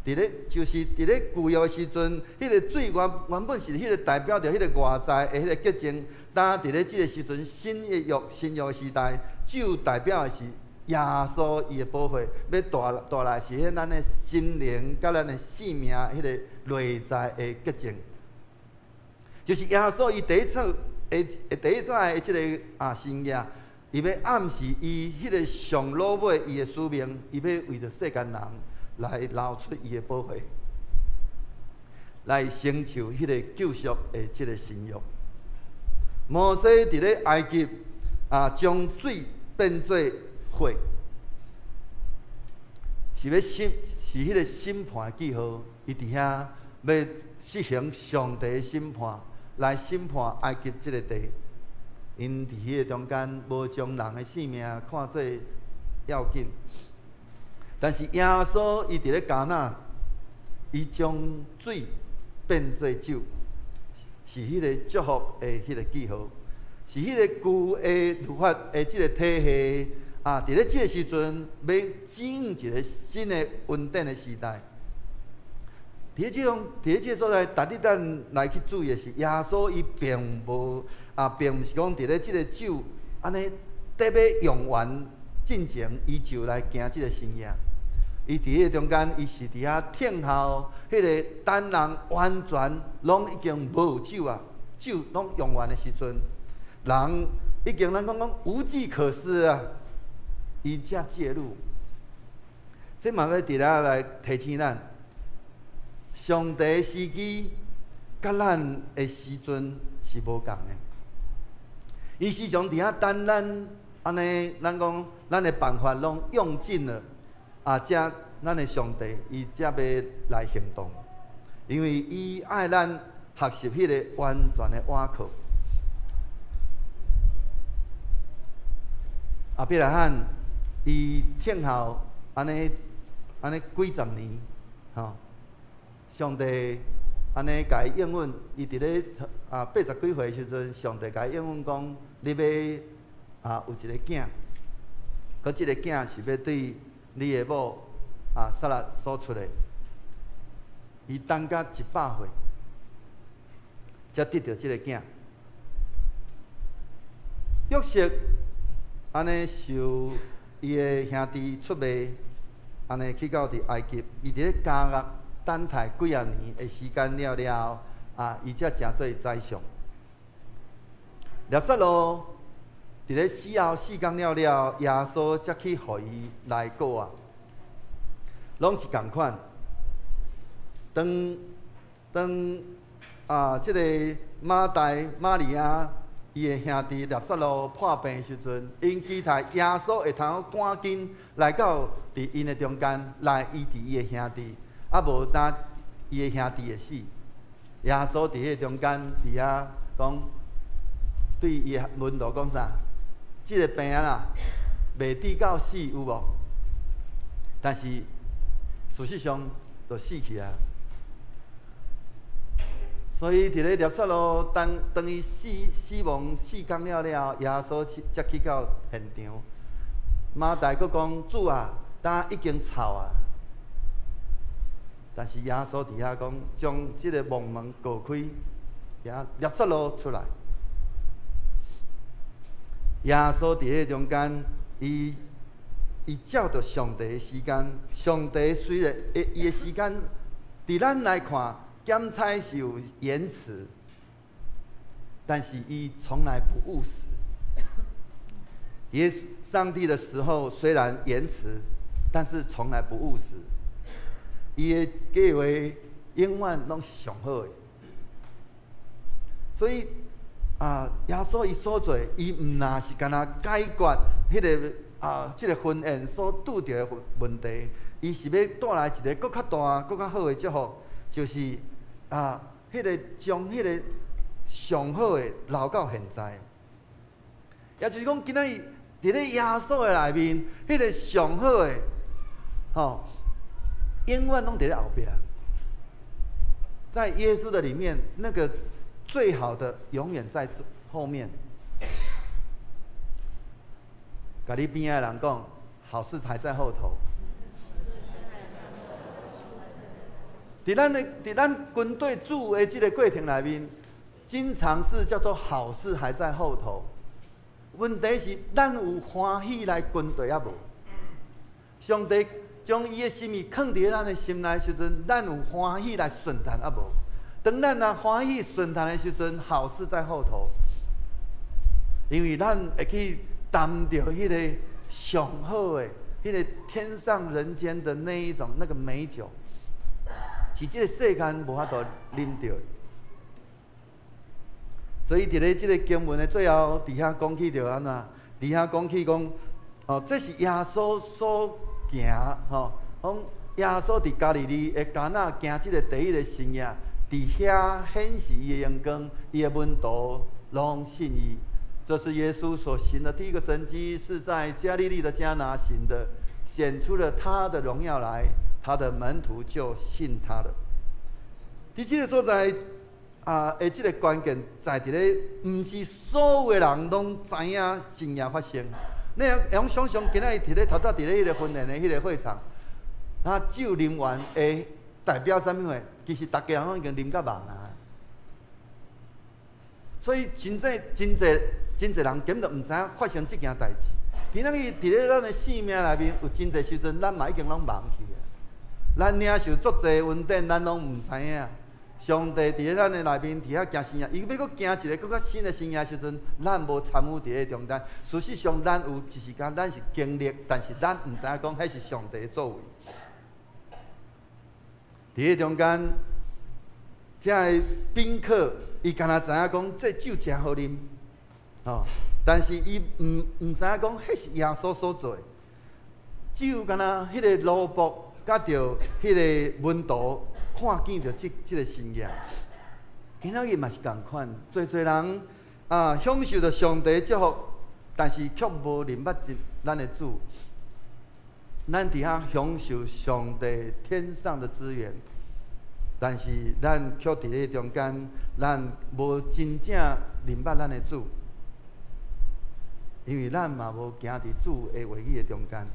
佇咧就是佇咧舊約的時陣，彼个水原本是彼个代表著彼个外在的彼个潔淨。當佇咧這个時陣，新約時代，酒代表的是耶穌伊的寶血，欲帶來是彼咱的心靈佮咱的性命彼个內在的潔淨。就是耶穌伊第一次的第一摆的這个神跡，伊欲暗示伊彼个上落尾伊的使命，伊欲為著世間人來流出伊的寶血，來成就彼个救贖的這个新約。摩西佇咧埃及將水變做血，是欲審是彼個審判的記號。伊佇遐欲實行上帝的審判，來審判埃及這个地。𪜶佇彼个中間無將人的性命看做要緊，但是耶穌伊佇咧迦拿，伊將水變做酒，是彼个祝福的彼個記號，是彼个舊的律法的這个體系佇咧這个時陣欲進入一个新的恩典的時代。佇咧這種，佇咧這个所在，值得咱來去注意的是，耶穌伊並無並毋是講佇咧這个酒按呢得欲用完進前，伊就來行這个神跡。伊佇彼个中間，伊是佇遐等候，彼个等人完全攏已經無酒啊，酒攏用完的時陣，人已經咱講講無計可施啊，伊才介入。這嘛欲佇遮來提醒咱，上帝時機佮咱的時陣是無仝的。伊時常佇遐等咱，按呢，咱講咱的辦法攏用盡了，才咱的上帝伊才欲來行動，因為伊愛咱學習彼个完全的倚靠。亞伯拉罕伊等候按呢按呢幾十年，吼，上帝按呢共伊應允，伊佇咧80幾歲的時陣，上帝共伊應允講，你欲有一個囝，閣這个囝是欲對你的某撒拉所出的，伊等甲100歲，才得著這个囝。約瑟按呢受伊的兄弟出賣，按呢去到佇埃及，伊佇咧監獄等待幾仔年的時間了了，伊才成做宰相。拉撒路佇咧死後四工了了，耶穌才去予伊來過啊，攏是仝款。當當這个馬大、瑪利亞伊的兄弟拉撒路破病的時陣，𪜶期待耶穌會通趕緊來到佇𪜶的中間來醫治伊的兄弟，無焦伊的兄弟會死。耶穌佇彼个中間佇遐講，對伊的門徒講啥？這个病啦，袂治到死有無？但是事實上就死去啊。所以佇咧拉撒路當當伊死死亡四工了了，耶穌才去到現場。馬大閣講：主啊，今已經臭啊！但是耶穌佇遐講，將這个墓門割開，也拉撒路出來。耶穌佇彼个中間，伊伊照著上帝的時間，上帝雖然伊的時間，佇咱來看，檢採是有延遲，但是伊從來不誤時。耶穌上帝的時候雖然延遲，但是從來不誤時。伊的計劃永遠攏是上好的。所以耶穌伊所做，伊毋若是干焦解決彼个這个婚宴所拄著的問題，伊是欲帶來一个閣較大、閣較好的祝福，就是彼个將彼个上好的留到現在。也就是講，今仔日佇咧耶穌的內面，彼个上好的，吼，永遠攏佇咧後壁。在耶穌的裡面，那個最好的永遠在後面。共你邊仔的人講，好事還在後頭。佇咱軍隊駐的這个過程內面，經常是叫做好事還在後頭。問題是，咱有歡喜來跟隨抑無？上帝將伊的心意囥佇咱的心內時陣，咱有歡喜來順從抑無？當咱若歡喜順從的時陣，好事在後頭。因為咱會去擔著彼个上好的、彼个天上人間的那一種那個美酒，是這個世間無法度啉著的。所以佇咧這個經文的最後，佇遐講起著按怎？佇遐講起講，哦，這是耶穌所行，吼，講耶穌佇加利利的迦拿行這個第一个神跡，佇遐顯示伊的榮光，伊的門徒攏信伊。這是耶穌所行的第一個神蹟，是在加利利的迦拿行的，顯出了他的榮耀來，他的門徒就信他了。佇這個所在啊，的這个關鍵在佇咧，毋是所有的人攏知影神蹟發生。你會用想像，今仔日佇咧頭拄佇咧彼个婚宴的彼个會場，啊，酒啉完會代表啥物貨？其實逐家人攏已經啉甲茫啊。所以真濟真濟真濟人根本毋知影發生這件代誌。今仔日佇咧咱的生命內面，有真濟時陣，咱嘛已經攏忘去啊。咱領受足濟恩典，咱攏毋知影。上帝佇咧咱的內面，佇遐行神跡，伊欲閣行一个閣較新的神跡時陣，咱無參與佇咧中間。事實上，咱有一時間，咱是經歷，但是咱毋知影講彼是上帝的作為。佇咧中間，這个賓客伊敢若知影講這酒誠好啉，吼，但是伊毋知影講彼是耶穌所做的。只有敢若彼个奴僕佮著彼个門徒看見著這个神跡。今仔日嘛是仝款，濟濟人啊享受著上帝祝福，但是卻無認捌咱的主。咱佇遐享受上帝天上的資源，但是咱卻佇咧中間，咱無真正認捌咱的主，因為咱嘛無行佇主的話語的中間，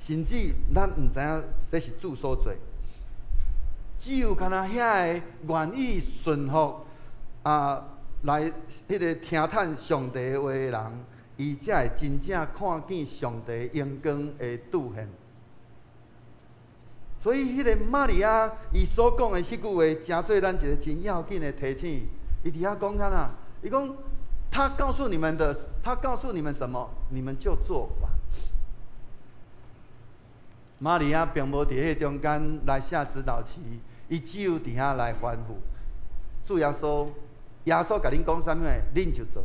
甚至咱毋知影這是主所做。只有干焦遐个願意順服啊，來彼个聽趁上帝話的人，伊才會真正看見上帝榮光的出現。所以，彼个瑪利亞伊所講的彼句話，成做咱一个真要緊的提醒。伊佇遐講啥啦？伊講，他告訴你們的，他告訴你們什麼，你們就做吧。瑪利亞並無佇彼個中間來下指導棋，伊只有佇遐來吩咐。主耶穌，耶穌共恁講啥物，恁就做。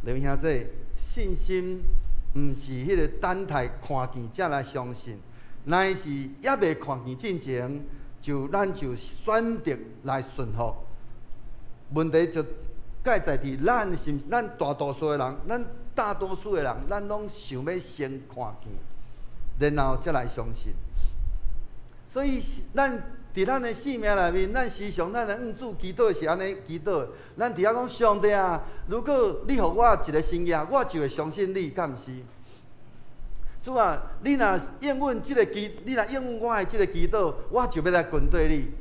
弟兄姊，信心毋是彼个等待看見才來相信，乃是猶未看見進前，就咱就選擇來順服。問題就蓋在佇咱是咱大多數的人，咱大多數的人，咱攏想欲先看見，然後才來相信。所以，咱佇咱的生命內面，咱時常咱來向主祈禱是按呢祈禱。咱佇遐講上帝啊，如果你予我一个神跡，我就會相信你，敢毋是？主啊，你若應允這个祈，你若應允我的這个祈禱，我就欲來跟綴你。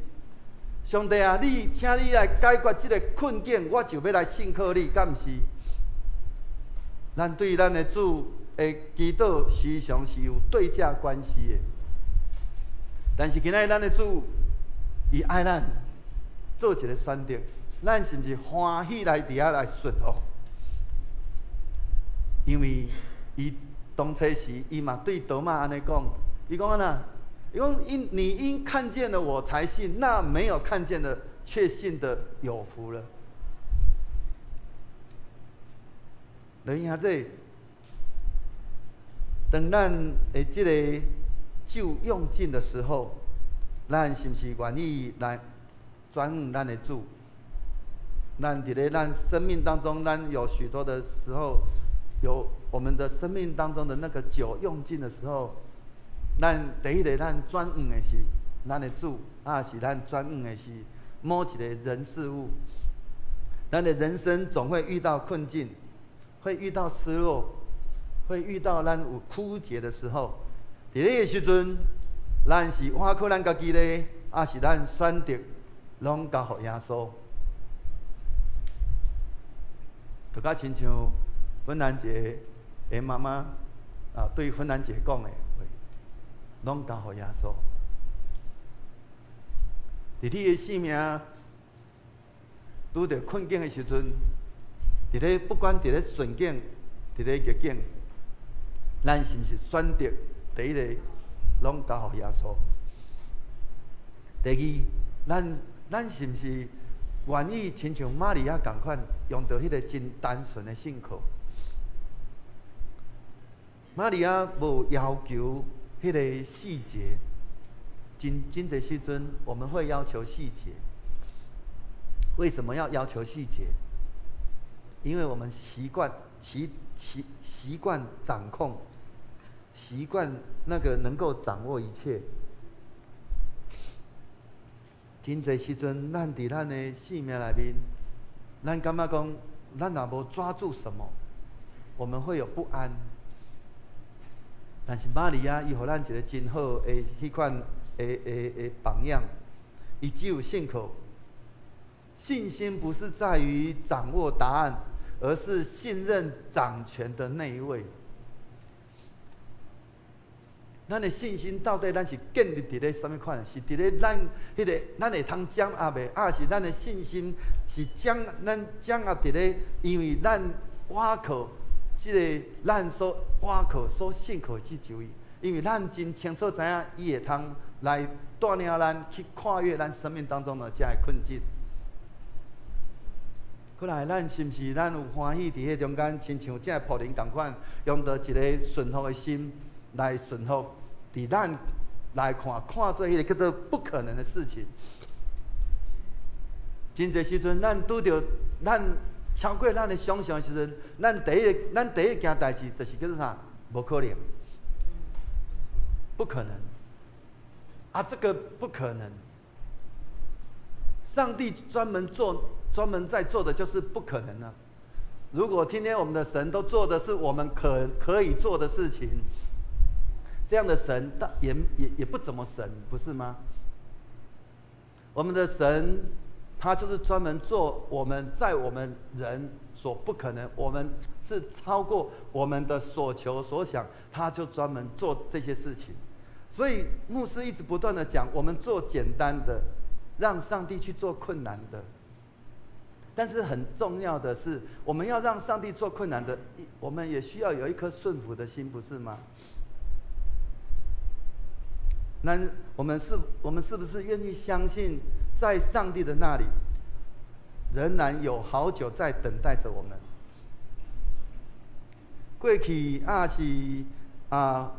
上帝啊，你請你來解決這个困境，我就欲來信靠你，敢毋是？咱對咱的主的祈禱，時常是有對價關係的。但是今仔日咱的主，伊愛咱做一个選擇，咱是毋是歡喜來佇遐來順服？因為伊當初時，伊嘛對多馬按呢講，伊講按怎？伊講因你因看見了我才信，那沒有看見的卻信的有福了。弟兄姊，當咱的這个酒用盡的時候，咱是毋是願意來轉向咱的主？咱佇咧咱生命當中，咱有許多的時候，有我們的生命當中的那個酒用盡的時候，咱第一個咱轉向的是咱的主，抑是咱轉向的是某一個人事物？咱的人生總會遇到困境，會遇到失落，會遇到咱有枯竭的時候。佇彼個時陣，咱是倚靠咱家己咧，抑是咱選擇攏交予耶穌？就較親像芬蘭姐的媽媽啊，對芬蘭姐講的話，攏交予耶穌。佇你的生命拄拄著困境的時陣，佇咧不管佇咧順境，佇咧逆境，咱是毋是選擇第一個攏交予耶穌？第二，咱是毋是願意親像瑪利亞仝款，用著彼個真單純的信靠？瑪利亞無要求彼個細節，真真濟時陣我們會要求細節。為什麼要要求細節？因為我們習慣習慣掌控，習慣那個能夠掌握一切。真濟時陣，咱佇咱的生命內面，咱感覺講，咱若無抓住什麼，我們會有不安。但是瑪利亞伊予咱一個真好的彼款的榜樣，伊只有信靠。信心不是在於掌握答案，而是信任掌權的那一位。咱的信心到底咱是建立佇咧啥物款？是佇咧咱彼個咱會通掌握的，抑是咱的信心是將咱掌握佇咧？因為咱倚靠這个咱所倚靠、所信靠的這一位，因為咱真清楚知影，伊會通來帶領咱去跨越咱生命當中的這个困境。過來，咱是毋是咱有歡喜佇彼中間，親像這个僕人仝款，用著一個順服的心來順服，佇咱來看，看做彼个叫做不可能的事情。真濟時陣，咱拄著咱超過咱的想象的時陣，咱第一件代誌就是叫做啥？無可能，不可能。啊，這個不可能。上帝專門做，專門在做的就是不可能啊！如果今天我們的神都做的是我們可以做的事情，這樣的神，也不怎麼神，不是嗎？我們的神，他就是專門做我們在我們人所不可能，我們是超過我們的所求所想，他就專門做這些事情。所以牧師一直不斷的講，我們做簡單的，讓上帝去做困難的。但是很重要的是，我們要讓上帝做困難的，我們也需要有一顆順服的心，不是嗎？那我們是不是願意相信，在上帝的那裡，仍然有好酒在等待着我們？過去抑是啊，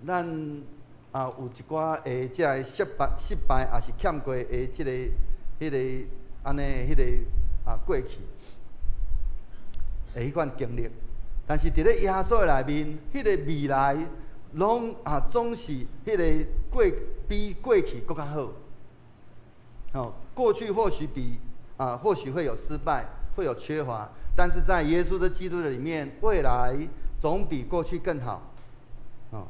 咱啊有一寡的這个失敗，抑是欠過的這个、彼个按呢，彼个啊過去的彼款經歷，但是佇咧耶穌的內面，彼個未來攏啊總是彼個過比過去閣較好。哦，過去或許比啊或許會有失敗，會有缺乏，但是在耶穌的基督的裡面，未來總比過去更好。哦，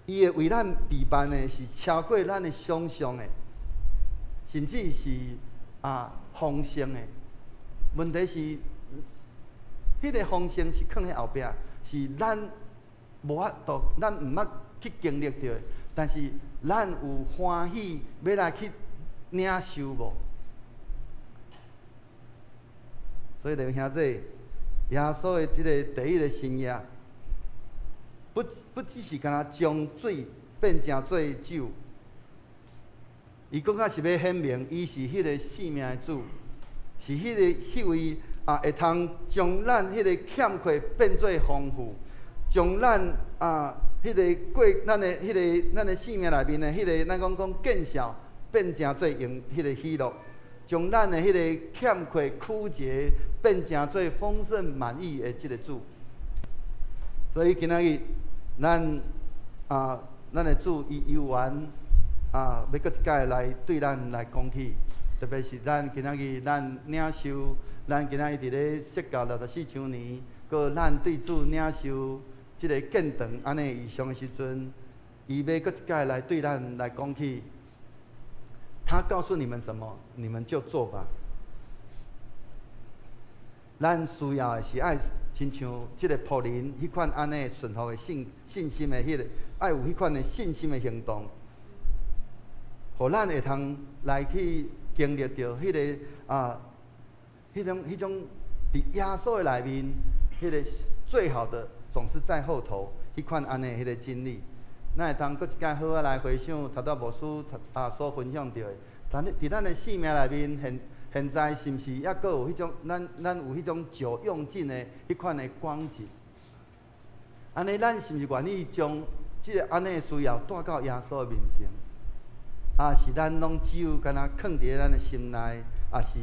伊會為咱備辦的是超過咱的想象的，甚至是啊豐盛的。問題是，彼個豐盛是囥佇後壁，是咱無法度，咱毋捌去經歷著的。但是咱有歡喜欲來去領受無？所以弟兄姊妹，耶穌的這个第一个神跡，不只是干焦將水變成做酒，伊閣較是欲顯明，伊是彼个生命的主，是彼个彼位啊，會通將咱彼个欠缺變做豐富，將咱啊彼个過咱的彼个咱的生命內面的彼个咱講講見笑變成做榮彼个喜樂，將咱的彼个欠缺枯竭變成做豐盛滿溢的這个主。所以今仔日咱啊，咱的主伊猶原啊，欲閣一擺來對咱來講起，特別是咱今仔日咱領受，咱今仔日佇咧釋教64週年，閣咱對主領受這个建堂按呢異象的時陣，伊欲閣一擺來對咱來講起。他告訴你們什麼，你們就做吧。咱需要的是愛親像這个僕人彼款按呢順服的信心的彼个，愛有彼款的信心的行動，予咱會通來去經歷著彼个啊，彼种佇耶穌的內面，彼个最好的總是在後頭，彼款按呢彼个真理。咱會通閣一擺好仔來回想，頭拄牧師所分享著的，但佇咱的生命內面，現在是毋是猶閣有彼種咱有彼種酒用盡的彼款的光景？按呢，咱是毋是願意將這个按呢的需要帶到耶穌的面前？抑是咱攏只有敢若囥佇咧咱的心內，抑是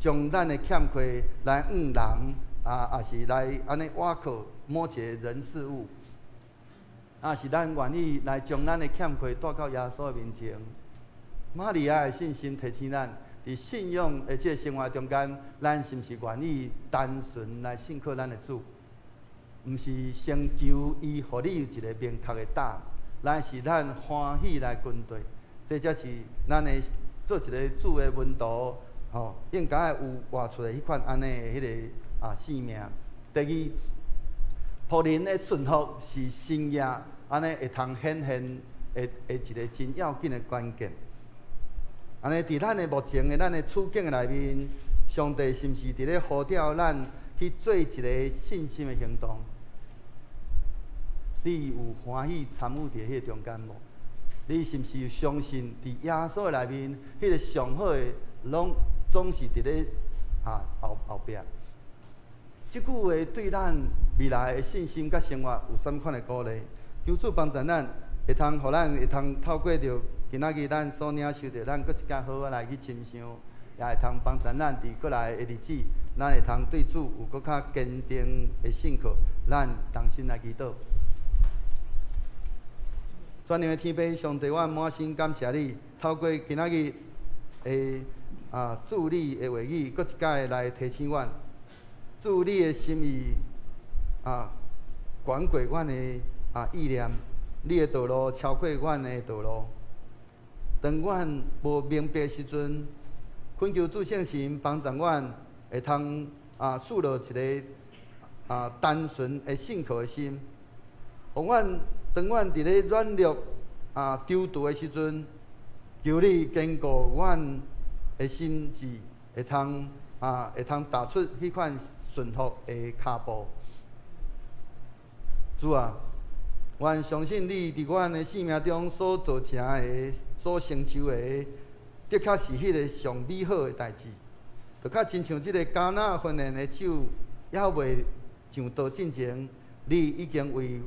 將咱的欠缺來向人，抑是來按呢倚靠某一个人事物？抑是咱願意來將咱的欠缺帶到耶穌的面前？瑪利亞的信心提醒咱，佇信仰的這个生活中間，咱是毋是願意單純來信靠咱的主？毋是先求伊，予你有一个明確的答案，乃是咱歡喜來跟隨。這才是咱的做一个主的門徒，吼，應該有活出來彼款按呢的彼个生命。第二，僕人的順服是神業按呢會通顯現的一个真要緊的關鍵。按呢，佇咱的目前的咱的處境的內面，上帝是毋是佇咧呼召咱去做一个信心的行動？你有歡喜參與佇彼个中間無？你是毋是相信佇耶穌的內面，彼个上好的攏總是佇咧後壁？這句話對咱未來的信心佮生活有啥物款的鼓勵？求主幫助咱，會通予咱會通透過著今仔日咱所領受著，咱閣一擺好仔來去深想，也會通幫助咱佇過來的日子，咱會通對主有閣較堅定的信靠。咱同心來祈禱。全能的天父上帝，我滿心感謝你，透過今仔日的主你的話語，閣一擺來提醒阮，主你的心意懸過阮的意念，你的道路超過阮的道路。當阮無明白的時陣，懇求主聖神幫助阮，會通樹立一个單純的信靠的心，予阮當阮佇咧軟弱躊躇的時陣，求你堅固阮的心志，會通踏出彼款順服的跤步。主啊，阮相信你佇阮的生命中所造成的、所成就的，的確是彼个上美好的代誌。就較親像這个迦拿婚宴的酒，猶未上桌進前，你已經為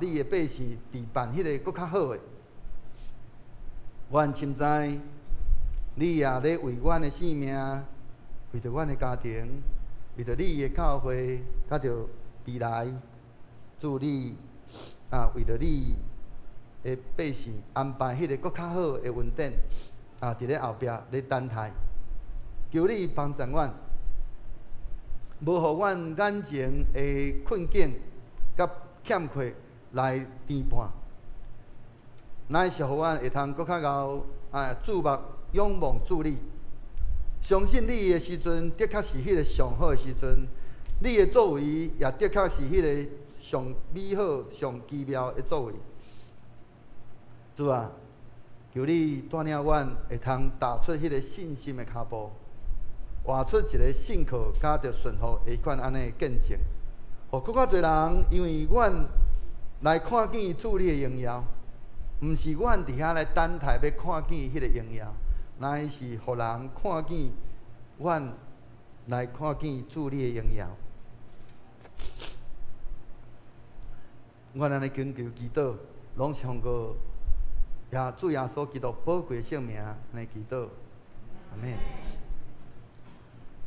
你的百姓備辦彼个閣較好的。阮深知，你也咧為阮的生命，為著阮的家庭，為著你的教會，佮著未來，主你為著你的百姓安排彼个閣較好的恩典，佇咧後壁咧等待。求你幫助阮，無予阮眼前的困境佮欠缺來牽絆，乃是予阮會通閣較𠢕注目仰望主你，相信你的時陣，的確是彼个上好的時陣，你的作為也的確是彼个上美好、上奇妙的作為。主啊，求你帶領阮會通踏出彼个信心的跤步，活出一个信靠佮著順服的彼款按呢的見證，予閣較濟人因為阮來看見主你的榮耀，毋是阮佇遐來等待欲看見彼个榮耀，乃是予人看見阮來看見主你的榮耀。阮按呢懇求祈禱，攏是奉告主耶穌基督寶貴的聖名來祈禱，阿們。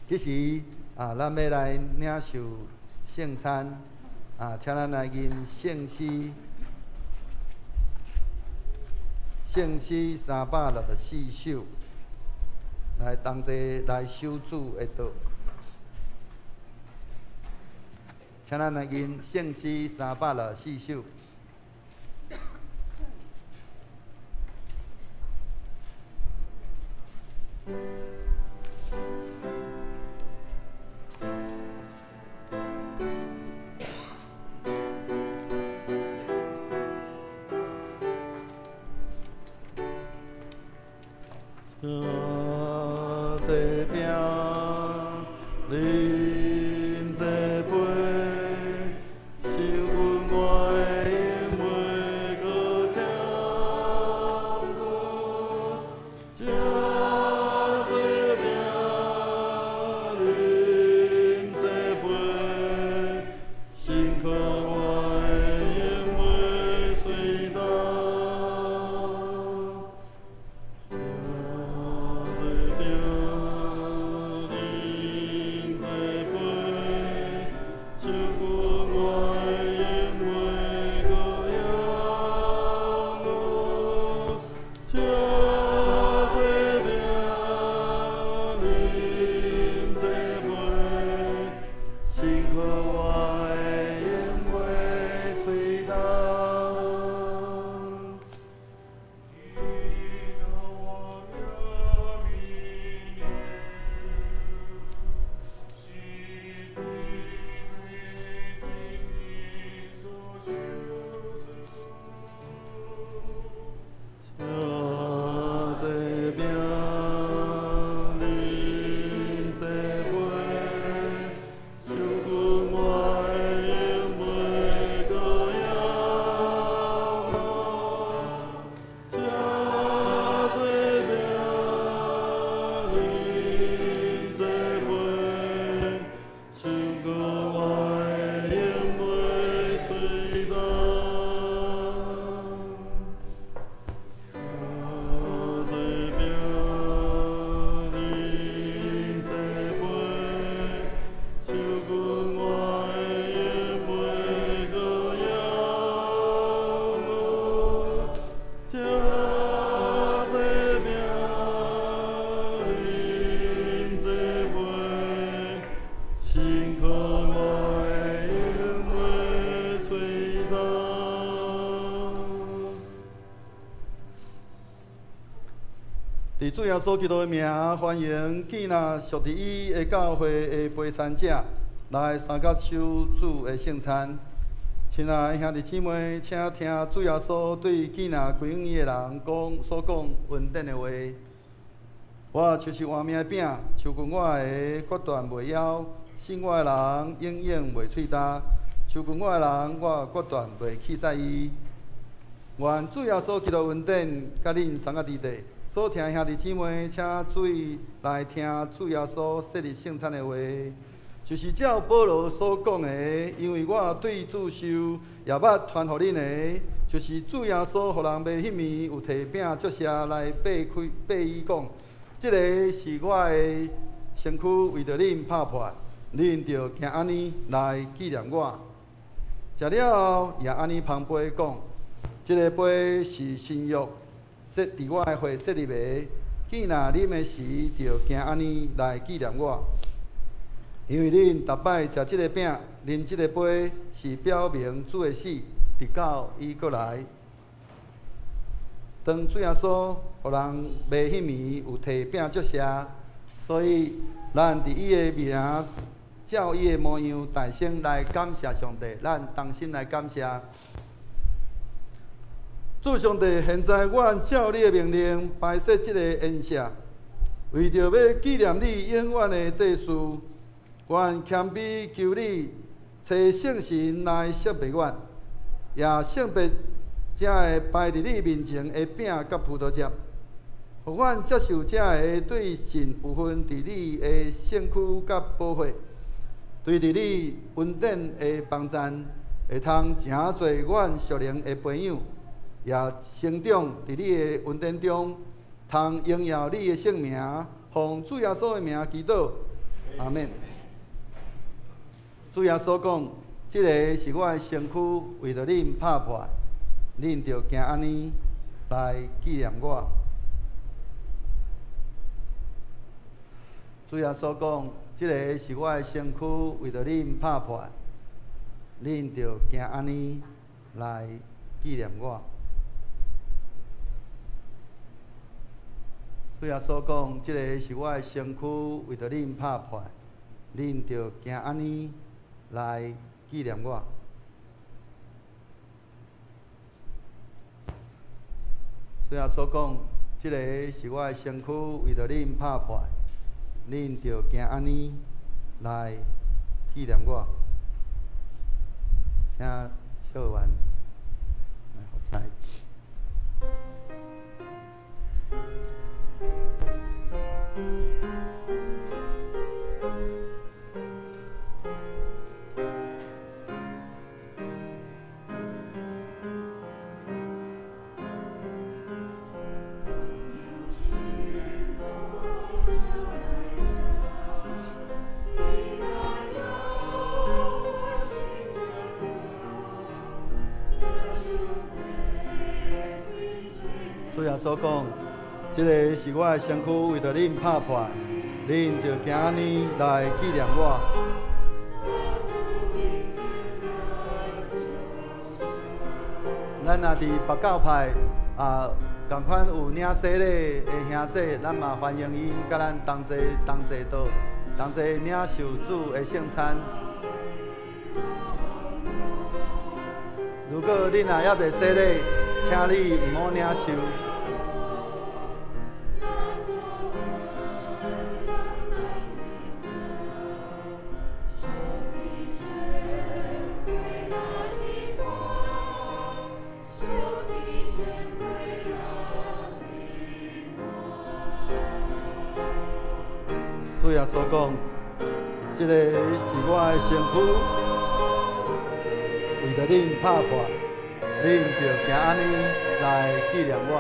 這時咱欲來領受聖餐，請咱來吟聖詩，聖詩364首，來同齊來守主的道。請咱來吟聖詩364首。這餅伫主耶稣基督的名，欢迎建纳属伫伊的教会的陪餐者来参加守主的圣餐。亲爱的兄弟姊妹，请听主耶稣对建纳归向伊的人讲所讲恩典的话。我就是活命的饼，受近我的决断袂枵，信我的人永远袂喙焦。受近我的人，我决断袂弃杀伊。愿主耶稣基督恩典佮恁三个弟弟。所听的兄弟姊妹，请注意来听主耶稣设立圣餐的话，就是照保罗所讲的，因为我对主受，也捌传予恁的，就是主耶稣予人卖彼暝，有提饼祝谢来擘开，擘伊讲，这个是我的身躯，为著恁拍破，恁著行按呢来纪念我。食了后，也按呢捧杯讲，这个杯是新约。设伫我的血设立的，既若啉的时，就行按呢来纪念我。因为恁逐摆食这个饼，啉这个杯，是表明主的死，直到伊阁来。当主耶稣予人卖彼暝，有提饼祝谢，所以咱伫伊的名，照伊的模样，大声来感谢上帝，咱同心来感谢。主上帝，现在阮照你的命令摆设这个宴席，为著欲纪念你永远的祭事，阮谦卑求你，差圣神来圣别阮，也圣别这个摆伫你面前的饼佮葡萄汁，予阮接受这个对神有份伫你的圣躯佮宝血，对伫你恩典的帮赞，会通成做阮属灵的培养。也成长伫你的恩典中，通荣耀你的圣名，奉主耶稣的名祈祷，阿们。主耶稣讲：这个是我的身躯，为著恁拍破，恁著行按呢来纪念我。主耶稣讲：这个是我的身躯，为著恁拍破，恁著行按呢来纪念我。主耶稣讲：这个是我的身躯，为著恁拍破，恁著行按呢来纪念我。主耶稣讲：这个是我的身躯，为著恁拍破，恁著行按呢来纪念我。请小员来服侍。主耶稣讲：这个是我的身躯，为著恁拍破，恁著行按呢来纪念我。咱若伫别教派啊，仝款有领洗礼的兄弟，咱嘛欢迎𪜶佮咱同齐同齐到，同齐领受主的圣餐。如果恁若犹未洗礼，请你毋好领受。主耶稣讲：这个是我的身躯，为著恁拍破，恁就行按呢来纪念我。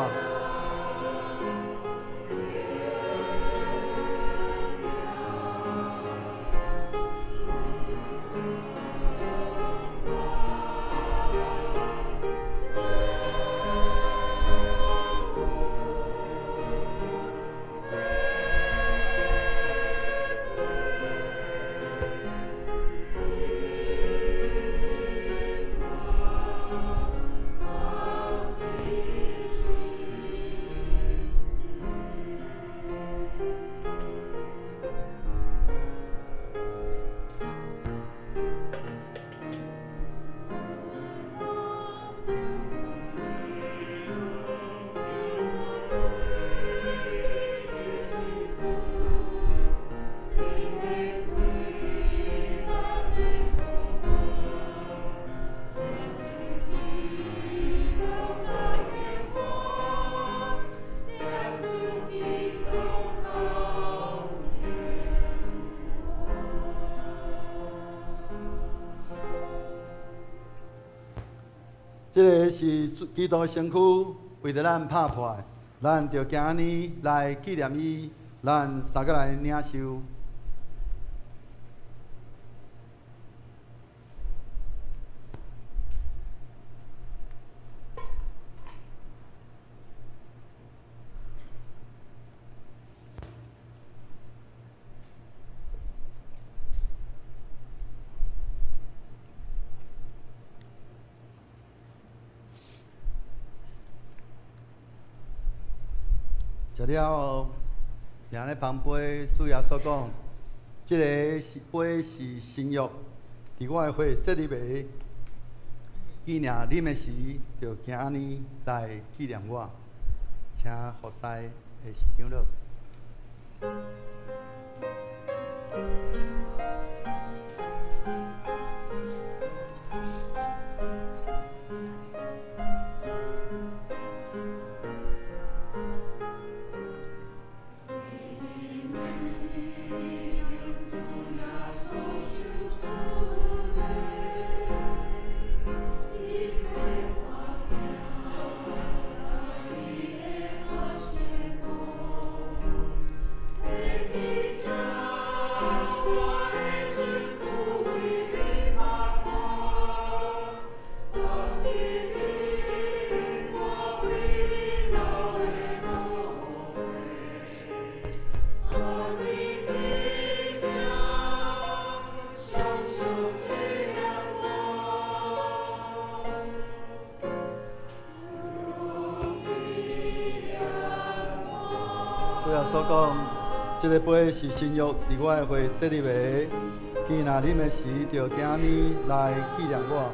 這个是基督的身軀，為著咱拍破的，咱就行按呢來紀念伊，咱三個來領受。食了後，掠咧捧杯，主耶穌講：這个是杯是新約，佇我的血設立的，紀念啉的時，就行按呢來紀念我。請服侍的長老。主耶穌講：這个杯是新約，佇我的血設立的，既若啉的時，就行按呢來紀念我。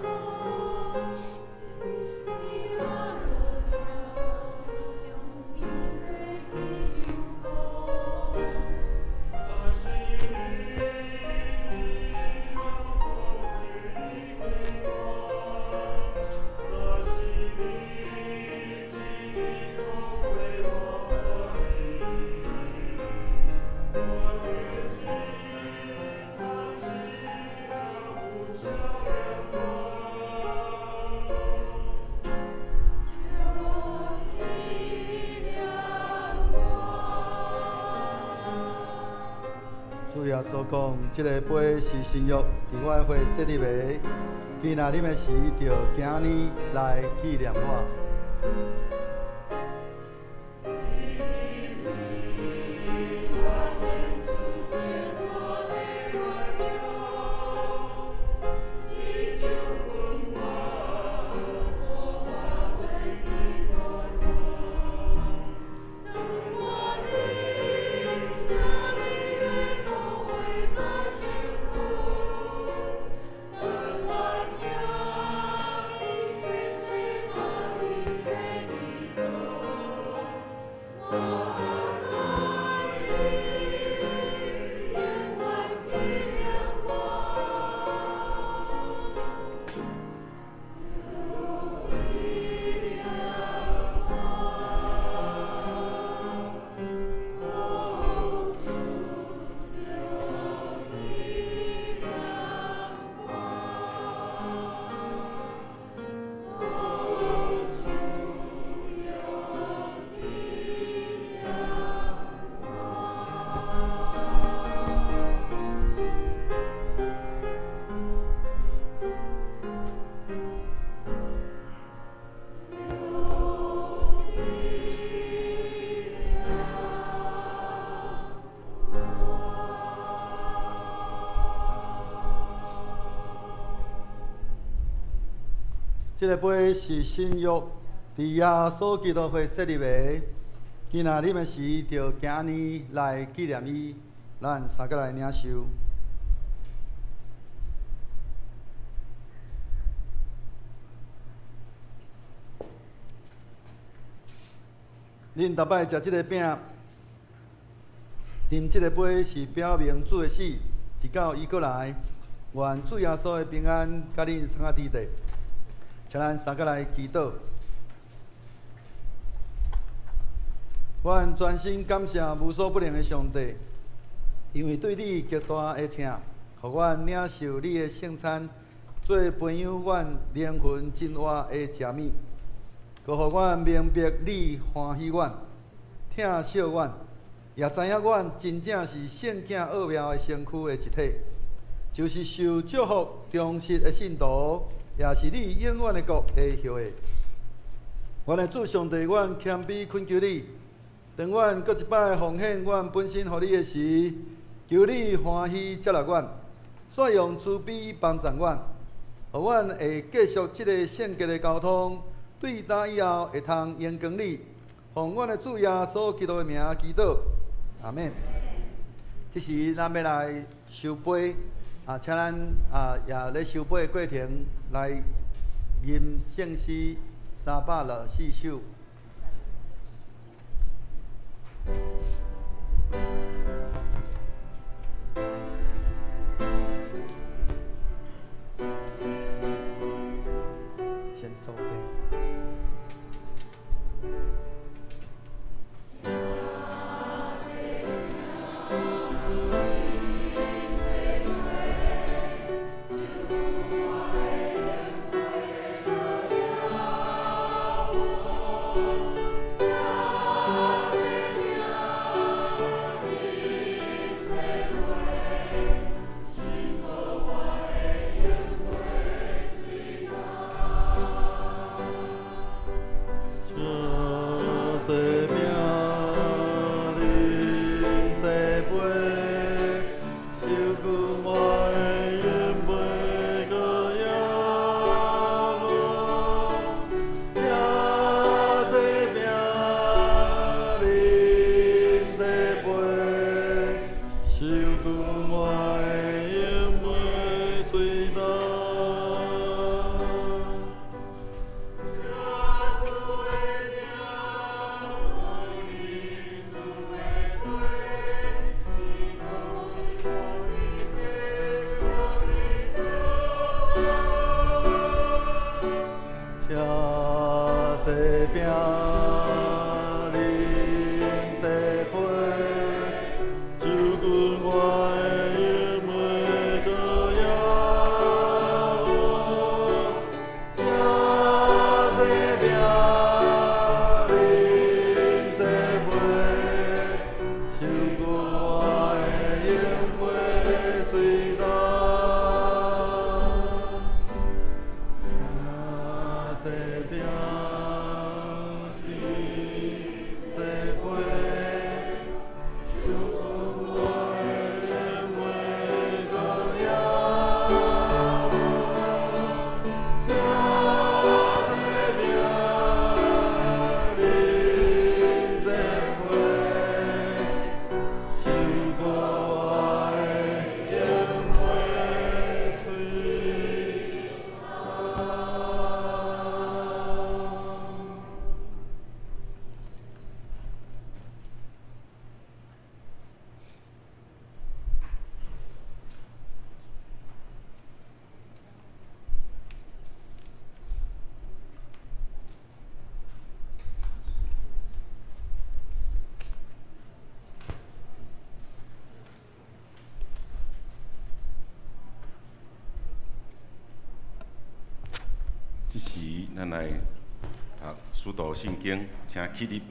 主耶穌講：這个杯是新約，佇我的血設立的，既若啉的時，就行按呢來紀念我。這个杯是新約，佇耶穌基督血設立的，既若啉的時，就行按呢來紀念伊，咱三個來領受。恁逐擺食這个餅，啉這个杯，是表明主的死，直到伊閣來。願主耶穌的平安，佮恁三个佇底。請咱三个來祈禱。阮專心感謝無所不能的上帝，因為對你極大的疼，予阮領受你的聖餐。主做培養阮靈魂真活的食物，閣予阮明白你歡喜阮、疼惜阮，也知影阮真正是聖囝奧妙的身軀的一體，就是受祝福忠實的信徒，也是你永遠的國的後裔。阮的主上帝，阮謙卑懇求你，當阮閣一擺奉獻阮本身予你的時，求你歡喜接納阮，煞用慈悲幫助阮，予阮會繼續這个聖潔的交通，對今以後會通榮光你。奉阮的主耶穌基督的名祈禱，阿們。這時咱欲來收杯，啊，請咱啊也咧收杯的過程來吟聖詩364首。先收杯。這時，咱來讀使徒信經，請起立。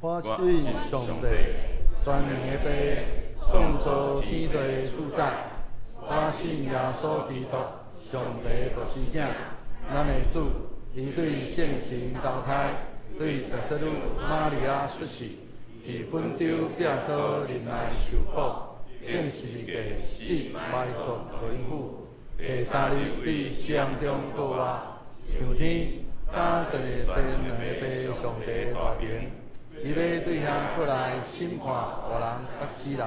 我信上帝，全能的父，創造天地的主宰。我信耶穌基督，上帝獨生囝，咱的主，伊對聖神投胎，對聖洗女瑪利亞出世，佇本丟彼拉多忍耐受苦。釘十字架死埋葬落陰府，第三日對死人中復活，上天，加坐佇全能的父上帝大爿，伊欲對遐閣來審判活人佮死人。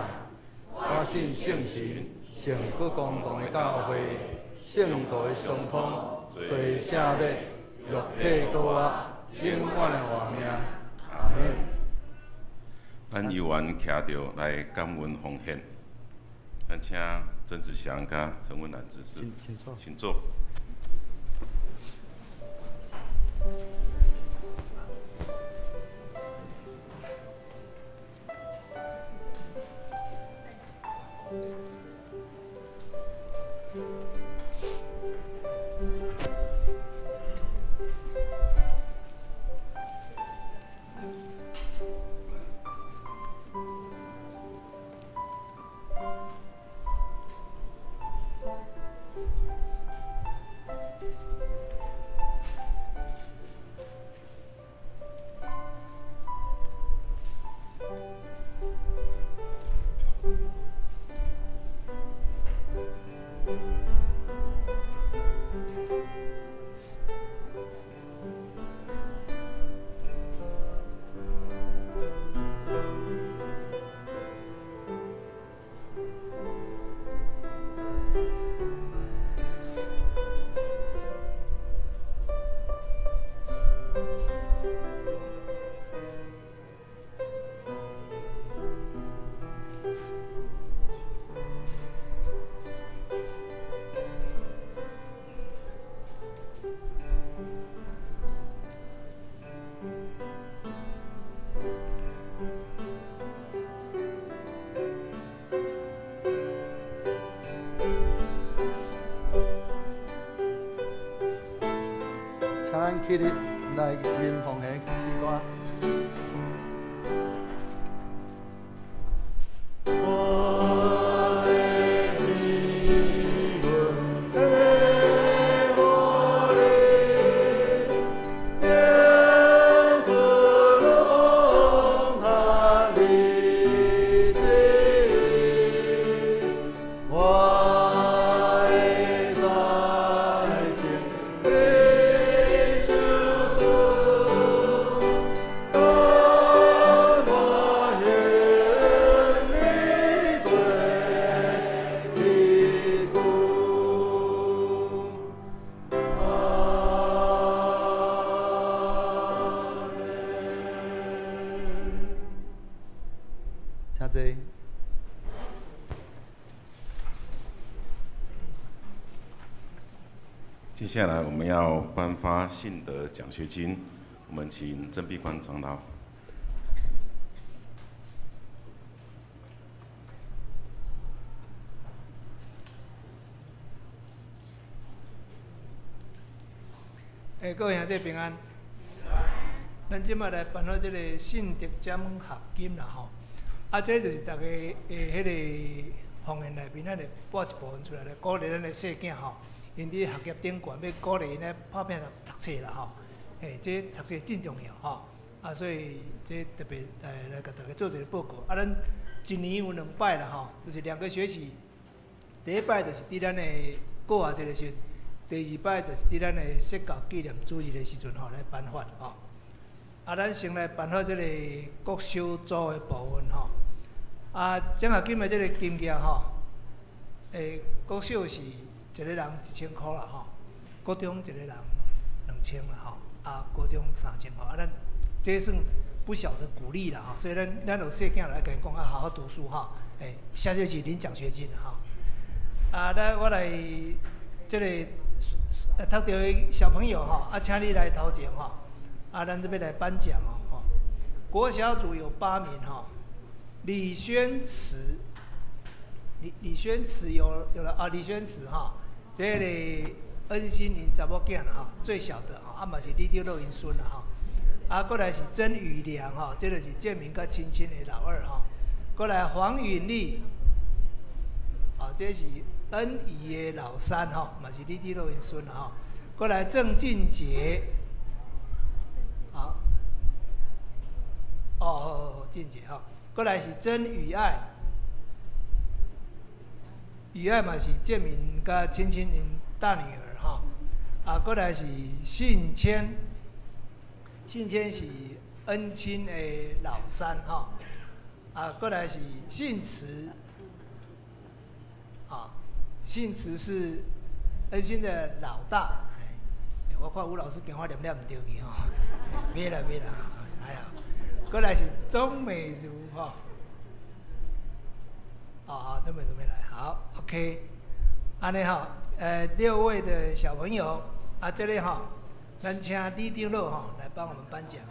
我信聖神，聖閣公同的教會，聖徒的相通，罪赦免，肉體復活，永遠的活命。阿們。咱有緣徛著來感恩奉獻。咱請曾子祥佮陳文蘭執事，請坐。請坐。起立来吟奉献诗歌。接下来我们要颁发信德奖学金，我们请曾碧宽长老。各位兄弟平安。咱这摆来颁发这个信德奖学金啦吼，啊，这就是大家的彼个方言内面，咱会拨一部分出来来鼓励咱的细囝吼。𪜶伫学业顶悬，欲鼓励𪜶来拍拼读册啦吼，嘿，这读册真重要吼，啊，所以这特别来共大家做一个报告。啊，咱一年有两摆啦吼，就是两个学期，第一摆就是伫咱的过活节的时阵，第二摆就是伫咱的释教纪念主日的时阵吼来颁发吼。啊，咱先来颁发这个国小组的部分吼。啊，奖学金的这个金额吼，国小是一个人1000箍啦吼，国中一个人2000啦吼，啊，高中3000箍，啊，咱这算不小的鼓励啦吼，所以咱有细囝来共伊讲啊，好好读书吼，下学期领奖学金吼。啊，咱我来这个读到的小朋友吼，啊，请你来头前吼，啊，咱这边来颁奖哦吼。国小组有8名吼，李宣慈，李宣慈有了啊，李宣慈吼。这个恩心𪜶查某囝啦吼，最小的吼，啊嘛是李长老𪜶孙啦吼。啊，过来是曾宇良吼，这个是建明佮亲亲的老二吼。过来黄允丽，啊，这是恩仪的老三吼，嘛是李长老𪜶孙啦吼。过来郑俊杰，好，哦，俊杰吼。过来是曾宇爱。宇爱嘛是建明佮亲亲𪜶大女儿吼，啊，过来是信谦，信谦是恩亲的老三吼，啊，过来是信慈，啊，信慈是恩亲的老大，我看吴老师讲话念念毋对去吼，袂啦袂啦，还好，过来是钟美如吼。好，准备来，好，OK，按呢吼，6位的小朋友，啊，这里吼，咱请李长老吼来帮我们颁奖。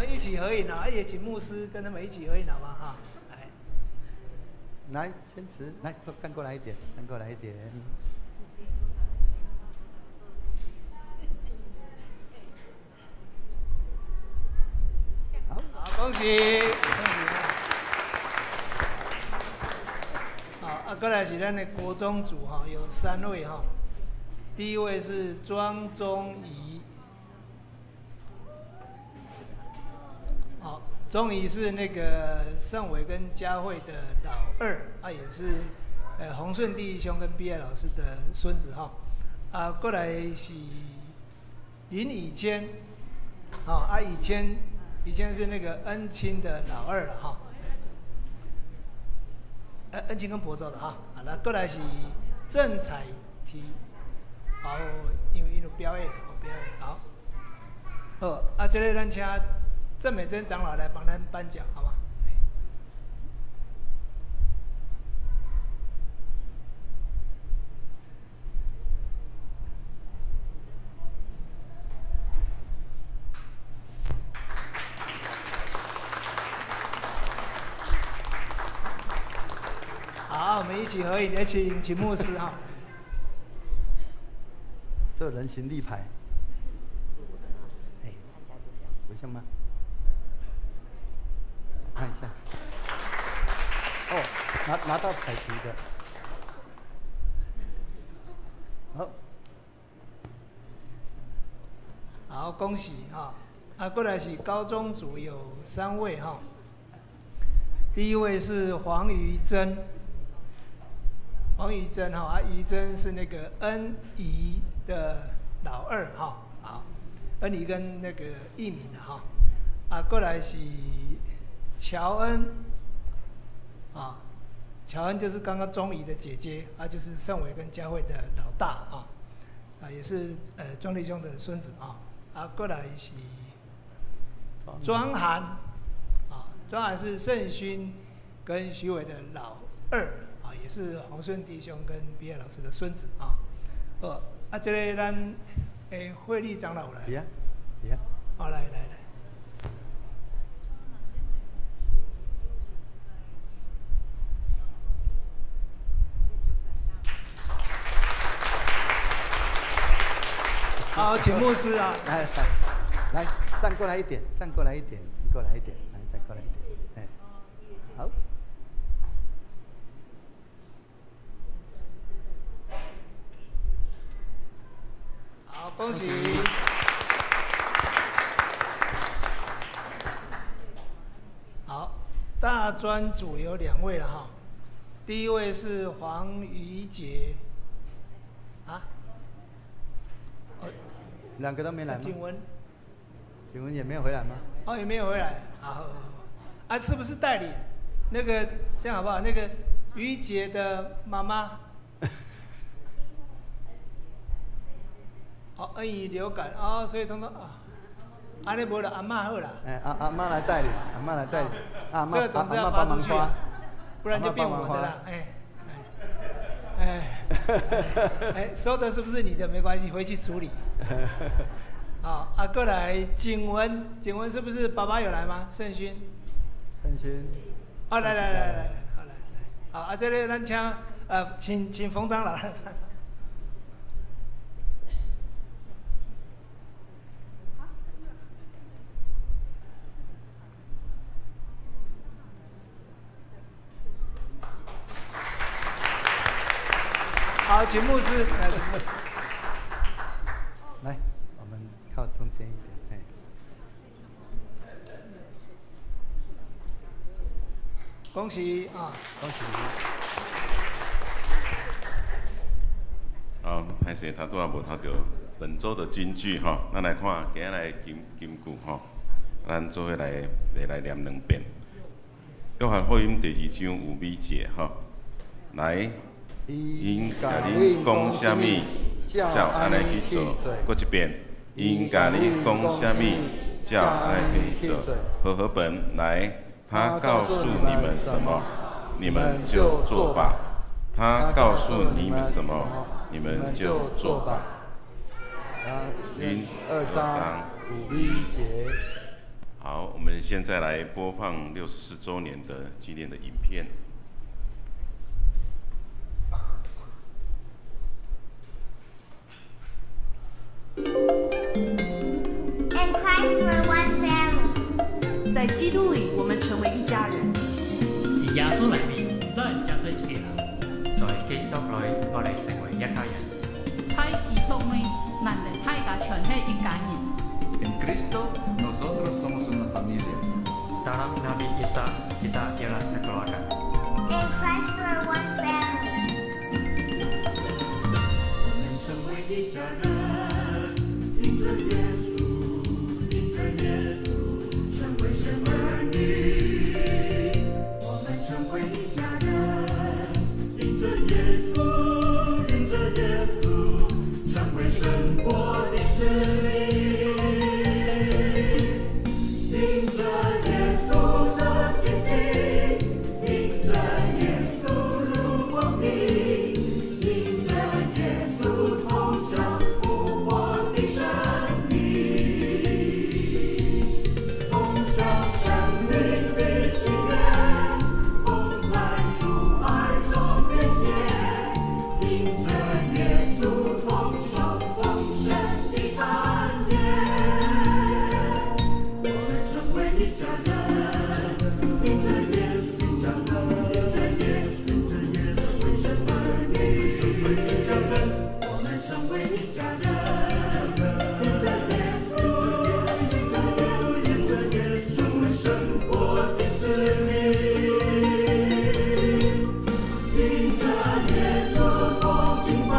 一起合影啊！也请牧师跟他们一起合影好吗？哈，来，来，先持，来，站过来一点，站过来一点。好，恭喜，恭喜！好，啊，过来是咱的国中组哈，有3位哈。第一位是庄宗仪。钟仪是那个盛伟跟佳慧的老二，啊，也是洪顺弟兄跟毕业老师的孙子哈。啊，过来是林以谦，啊，以谦是那个恩亲的老二了哈。恩亲跟亳州的哈，啊，那过来是郑彩提，好，因为伊有表演，有表演，好，好，啊，這个咱請鄭美珍長老來幫咱頒獎，好嗎？好，我們一起合影，來請牧師哈。這人形立牌，哎，不像嗎？看一下。哦，拿到彩旗的。好。好，恭喜哈！啊，過來是高中組有3位哈。第一位是黃瑜珍。黃瑜珍哈，啊，瑜珍是那個恩怡的老二哈，好，恩怡跟那個義敏的哈，啊，過來是喬恩，啊，喬恩就是剛剛鍾怡的姐姐，啊，就是盛偉跟佳慧的老大啊，啊，也是莊立兄的孫子啊，啊，過來是莊涵，啊，莊涵是盛勳跟徐偉的老二。也是洪順弟兄跟畢業老師的孫子啊。哦，啊，這个咱慧麗長老有來。是啊，是啊。好，來來來。好，請牧師啊。來來來，站過來一點，站過來一點，過來一點，來再過來一點，哎，好。好，恭喜！好，大專組有2位了哈。第一位是黃瑜杰，啊，2個都沒來嗎？景文，景文也沒有回來嗎？哦，也沒有回來。好，啊，是不是代理？那個這樣好不好？那個瑜杰的媽媽。哦，恩怡流感哦，所以通通啊，按呢無啦，阿嬤好啦。哎，阿嬤來代理，阿嬤來代理，阿嬤，這個總是要發出去，不然就變我的啦。哎，哎，哎，收的是不是你的沒關係，回去處理。好，啊，過來景文，景文是不是爸爸有來嗎？盛勳。盛勳。哦，來來來來，好來來，好啊，這裡咱請請馮長老來。好，請牧師。來，我們靠中間一點。恭喜啊！恭喜！好，歹勢，頭拄仔無頭著本週的金句吼，咱來看今仔日金句吼，咱做伙來念2遍。約翰福音第2章5節吼，來。𪜶共恁講啥物，照按呢去做。閣一遍，𪜶共恁講啥物，照按呢去做。和合本來，他告訴你們什麼，你們就做吧。他告訴你們什麼，你們就做吧。2章5節。好，我們現在來播放64週年的紀念的影片。 In Christ we're one family. 在基督裡，我們成為一家人。在耶穌裡面，咱成做一家人。在基督裡，我哋成為一家人。在基督裡，咱哋大家全係一家人。 En Cristo nosotros somos una familia. Dalam Nabi Isa kita ialah sekeluarga. In Christ we're one family. 我們成為一家人。因着耶穌，因着耶穌，成為神兒女。我們成為一家人。因着耶穌，因着耶穌，成為神國的子民。們成為一家人，我們成為一家人。跟著耶穌，跟著耶穌，生活的子民，因著耶穌同敬拜，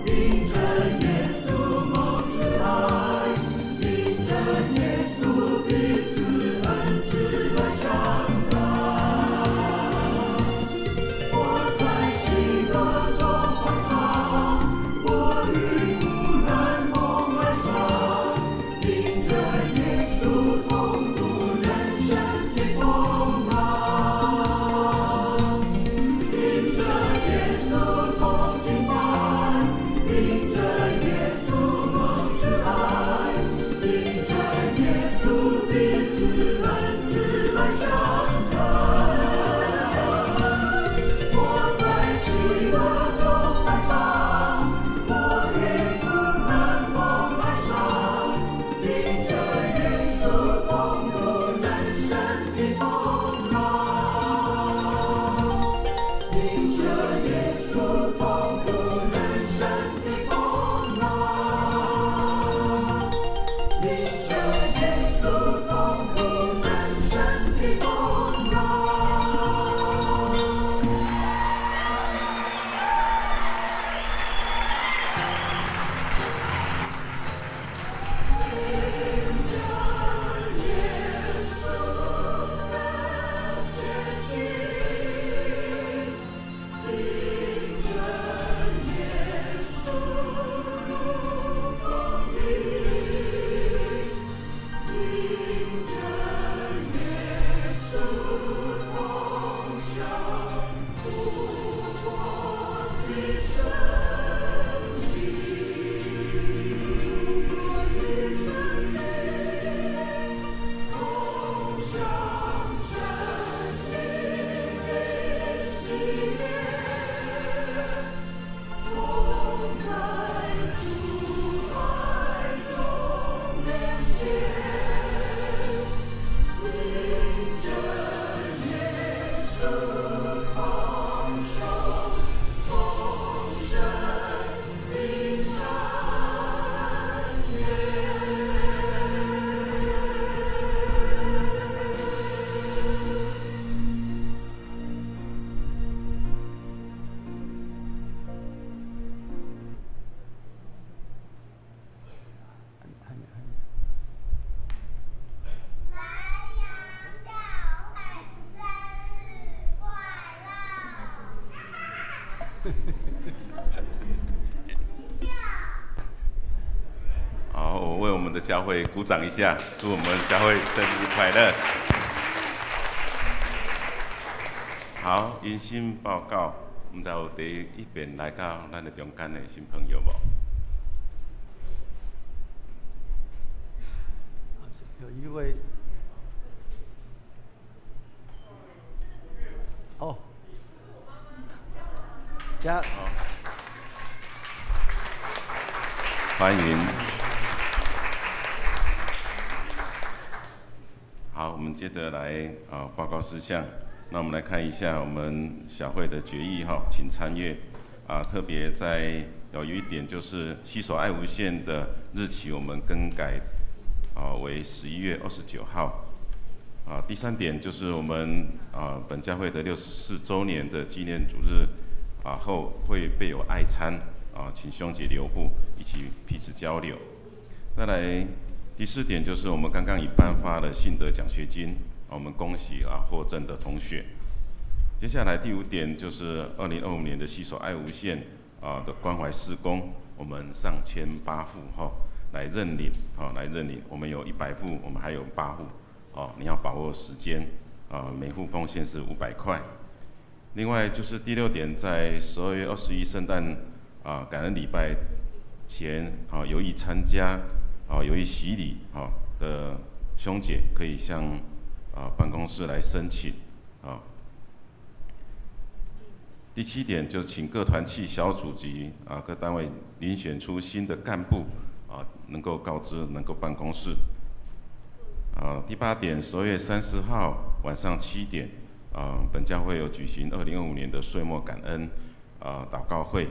因著耶穌蒙慈愛，因著耶穌彼此恩賜來相待。我在喜樂中歡唱，我與苦難同哀傷，因著耶穌同度人生的風浪。因著耶穌同敬拜，因著耶穌蒙慈愛，因著耶穌彼此恩賜來相待。我在喜樂中歡唱，我與苦難同哀傷，因著耶穌同度人生的風浪。因著耶穌同度人生的風浪。因著耶穌同度人生的風浪。好，我為我們的教會鼓掌一下，祝我們教會生日快樂。好，迎新報告，毋知有佇彼邊來到咱的中間的新朋友無？有一位，哦，加，歡迎。好，我們接着來啊報告事項。那我們來看一下我們小會的決議哈，請參閱。啊，特別在有一點就是攜手愛無限的日期，我們更改啊為11月29號。啊，第三點就是我們啊本教會的64週年的紀念主日啊後會備有愛餐啊，請兄姐留步一起彼此交流。再來第四點就是我們剛剛已頒發了信德獎學金，我們恭喜啊獲贈的同學。接下來第五點就是2025年的攜手愛無限啊的關懷事工，我們上千8戶哈來認領，哈來認領，我們有100戶，我們還有8戶，哦，你要把握時間，啊，每戶奉獻是500塊。另外就是第六點，在12月21聖誕啊感恩禮拜前啊有意參加啊有意洗禮啊的兄姐，可以向啊辦公室來申請啊。第七點就請各團契小組及啊各單位遴選出新的幹部啊，能夠告知能夠辦公室。啊，第八點，12月30號晚上7點，啊，本教會有舉行2025年的歲末感恩，禱告會，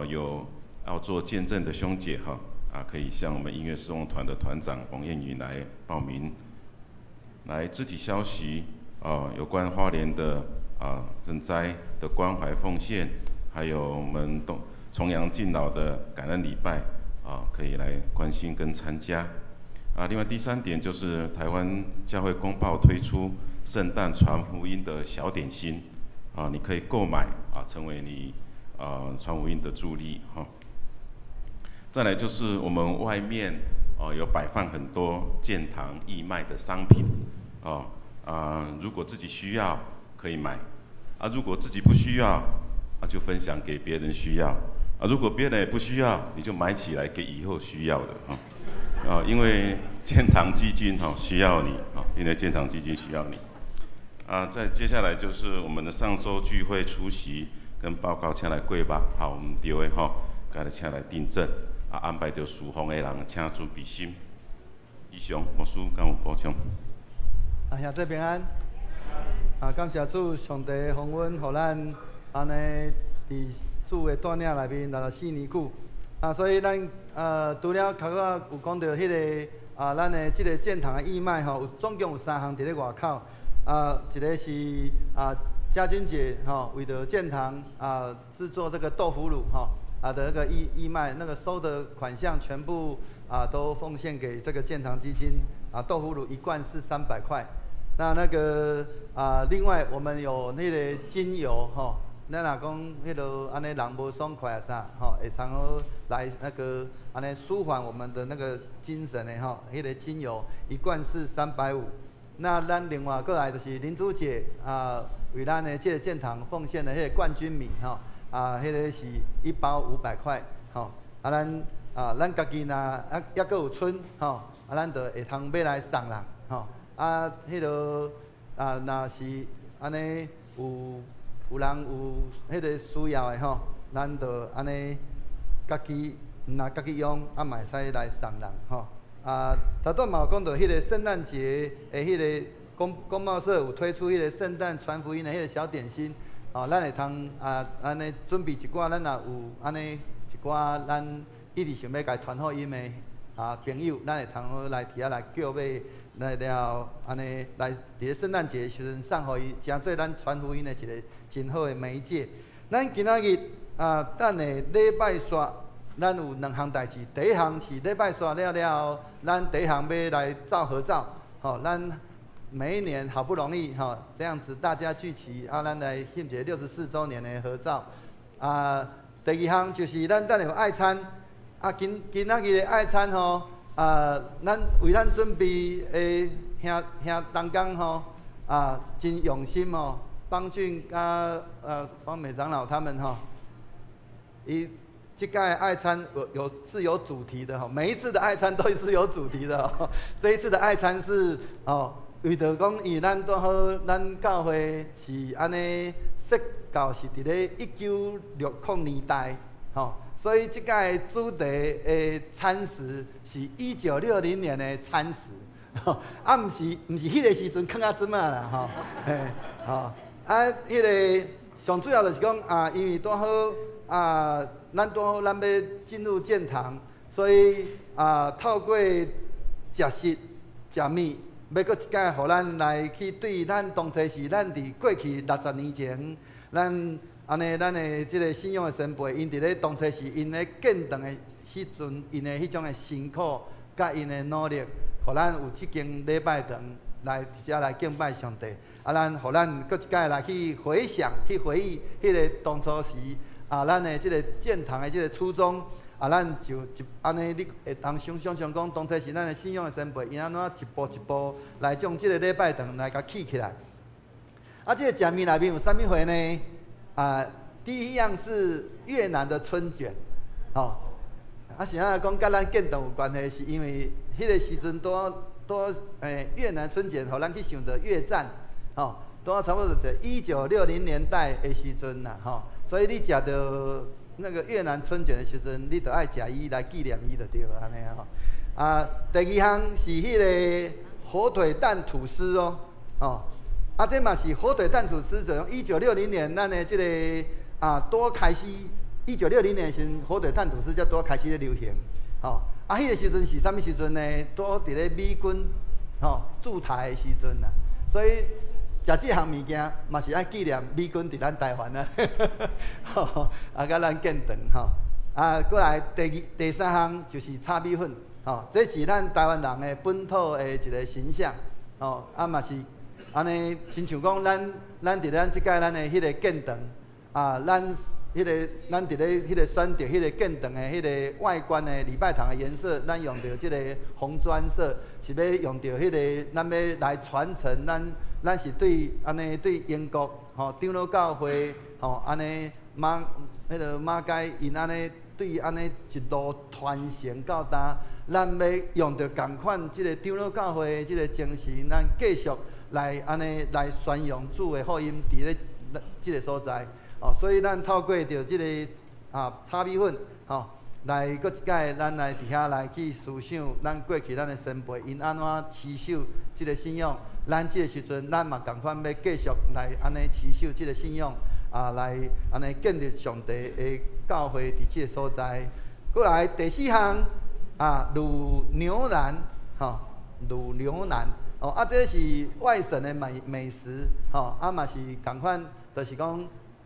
有要做見證的兄姐哈，可以向我們音樂侍奉團的團長王艷雲來報名。來肢體消息，有關花蓮的賑災的關懷奉獻，還有我們東重陽敬老的感恩禮拜，可以來關心跟參加。另外第三點就是台灣教會公報推出聖誕傳福音的小點心，你可以購買成為你傳福音的助力哈。再來就是我們外面有擺放很多建堂義賣的商品，如果自己需要可以買，如果自己不需要，就分享給別人需要，如果別人也不需要，你就買起來給以後需要的哈。因為建堂基金需要你，因為建堂基金需要你。再接下來就是我們的上週聚會出席跟報告，請來過目，好，毋對的吼，共你請來訂正，安排著事奉的人，請準備心。以上，牧師敢有補充？兄弟平安。感謝主，上帝鴻恩，予咱按呢佇主的帶領內面64年久。所以咱除了頭拄有講著彼个咱的這个建堂的義賣吼，有總共有三項佇咧外口。一个是嘉君姐吼，為著建堂製作這個豆腐乳吼的那個義賣，那個收的款項全部都奉獻給這個建堂基金。豆腐乳一罐是300塊。那個另外我們有那個精油吼。咱若講彼落按呢人無爽快啊啥，吼，會通好來那個按呢舒緩我們的那個精神的吼，彼個精油一罐是350。那咱另外閣來就是林珠姐為咱的這個建堂奉獻的彼個冠軍米吼，彼個是一包500塊，吼，咱咱家己若猶閣有賰吼，咱就會通買來送人，吼，彼落若是按呢有人有彼個需要的吼，咱就按呢家己毋若家己用，嘛會使來送人吼。頭拄嘛有講著彼個聖誕節的彼個公貿社有推出彼個聖誕傳福音的彼個小點心，咱會通按呢準備一寡，咱若有按呢一寡，咱一直想欲共傳福音的朋友，咱會通好來佇遐來叫買，來了按呢來佇咧聖誕節的時陣送予伊，誠做咱傳福音的一個真好的媒介。咱今仔日等下禮拜煞，咱有兩項代誌。第一項是禮拜煞了了後，咱第一項欲來照合照，吼，咱每一年好不容易吼，這樣子大家聚齊咱來翕一個64週年的合照。第二項就是咱等下有愛餐，今仔日的愛餐吼，咱為咱準備的兄同工吼，真用心哦。邦俊佮方美長老他們吼，伊這屆愛餐是有主題的吼，每一次的愛餐都是有主題的。這一次的愛餐是為著講，因為咱拄好，咱教會是按呢設教是佇咧1960年代，吼，所以這屆主題的餐食是1960年的餐食，毋是彼個時陣囥到這馬啦，吼，嘿，吼。彼个上主要就是講因為拄好咱拄好咱欲進入建堂，所以透過食食食物，欲閣一擺，予咱來去對咱當初是咱佇過去60年前，咱按呢咱的這個信仰的前輩，𪜶佇咧當初是𪜶咧建堂的彼陣，𪜶的彼種的辛苦，佮𪜶的努力，予咱有這間禮拜堂來遮來敬拜上帝。咱予咱閣一擺來去回想、去回憶彼个當初時咱的這個建堂的這個初衷。咱就一按呢，你會當想想像講，當初是咱的信仰的前輩，𪜶按怎一步一步來將這個禮拜堂來共起起來。這個食物內面有啥物貨呢？第一樣是越南的春捲，吼。是按怎講佮咱建堂有關係，是因為彼個時陣拄拄越南春捲，予咱去想著越戰，吼，拄差不多就1960年代的時陣啦，吼。所以你食著那個越南春捲的時陣，你就愛食伊來紀念伊就對了，按呢吼。第二項是彼個火腿蛋吐司哦，哦，這嘛是火腿蛋吐司，就1960年咱的這個啊，拄開始1960年時陣，火腿蛋吐司才拄開始咧流行，吼。啊，彼個時陣是啥物時陣呢？拄好佇咧美軍吼駐台的時陣啊，所以食這項物件嘛是愛紀念美軍佇咱台灣啊，吼，啊，佮咱建堂吼。啊，過來第二、第三項就是炒米粉，吼，這是咱台灣人的本土的一個形象，吼，啊嘛是按呢，親像講咱佇咱這擺咱的彼個建堂，啊，咱彼個咱佇咧彼個選擇彼個建堂的彼個外觀的禮拜堂的顏色，咱用著這個紅磚色，是欲用著彼個咱欲來傳承咱是對按呢對英國吼長老教會吼按呢馬彼個馬偕𪜶按呢對按呢一路傳承到今，咱欲用著仝款這個長老教會的這個精神，咱繼續來按呢來宣揚主的福音佇咧這個所在。哦，所以咱透過著這個啊炒米粉，吼，來閣一擺，咱來佇遐來去思想咱過去咱的先輩𪜶按怎持守這個信仰，咱這個時陣咱嘛仝款欲繼續來按呢持守這個信仰，啊，來按呢建立上帝的教會佇這個所在。過來第四項啊，滷牛腩，吼，滷牛腩，哦，啊，這是外省的美食，吼，啊嘛是仝款，就是講。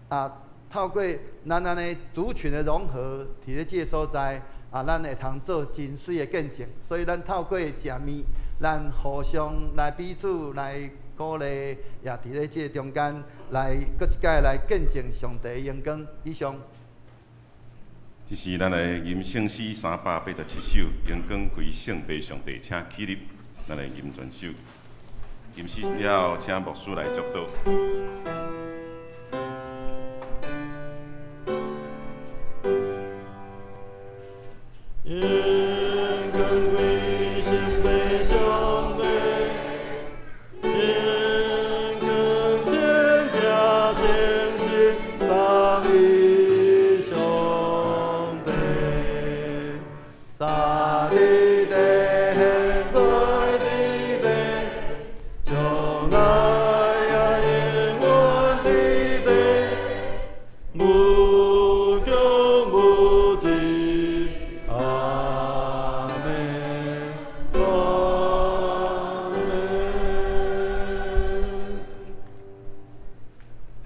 啊，透過咱按呢族群的融合，佇咧這個所在，啊，咱會通做真媠的見證。所以咱透過食麵，咱互相來彼此來鼓勵，也佇咧這個中間來閣一擺來見證上帝的榮光。以上。這是咱來吟聖詩387首，榮光歸聖父上帝，請起立，咱來吟全首。吟詩了後，請牧師來祝禱。榮光歸聖父上帝，榮光天父聖神三一上帝，三佇地，現在佇地，將來也永遠佇地，無窮無盡。阿們，阿們。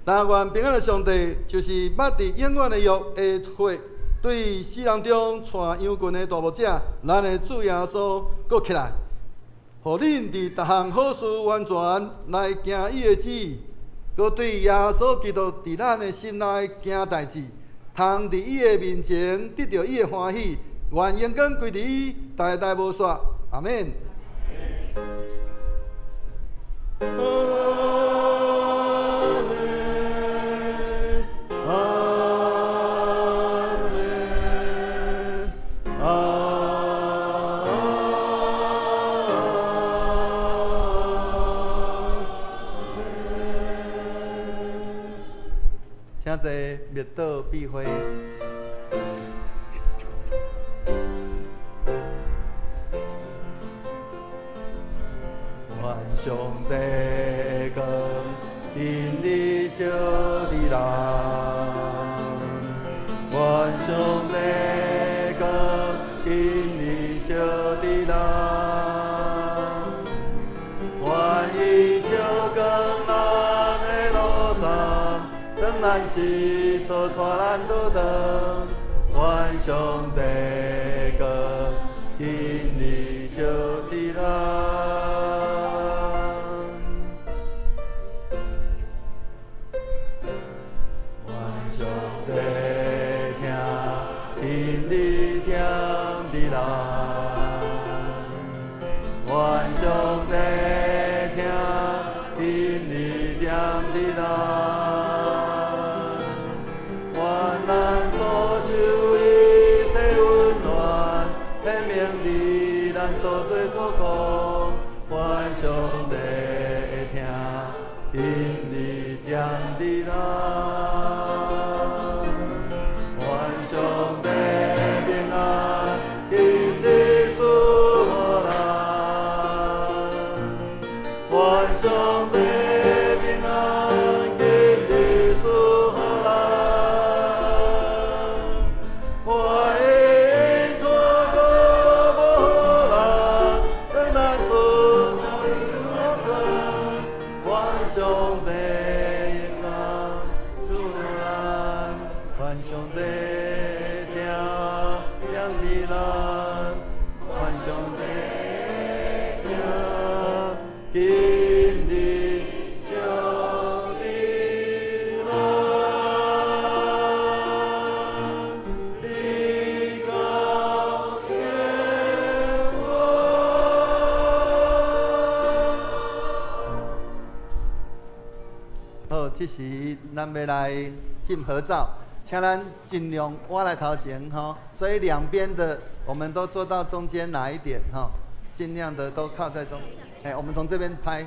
但願平安的上帝，就是捌佇永遠的約的血，對死人中帶羊群的大牧者，咱的主耶穌，閣起來，予恁佇逐項好事完全來行伊的旨意，閣對耶穌基督佇咱的心內行代誌，通佇伊的面前得著伊的歡喜，願榮光歸佇伊，代代無煞。阿們。阿們，阿們，阿們。請坐，默禱閉會。願上帝的光真理照佇咱，願上帝的光真理照佇咱，願伊照光咱的路途，當咱失措帶咱倒轉，願上帝的光真理照佇咱。願上帝疼，真理疼佇咱，願上帝疼，真理疼佇咱，願咱所受一切溫暖，顯明佇咱所做所講，願上帝疼，真理疼佇咱。願上帝平安，今日賜予咱。願上帝平安，今日賜予咱。願上帝疼疼你咱，願上帝疼今日照你咱，你到永遠。好，這時咱欲來翕合照，請咱盡量倚來頭前吼，所以兩邊的我們都坐到中間來一點吼，盡量的都靠在中，哎，我們從這邊拍。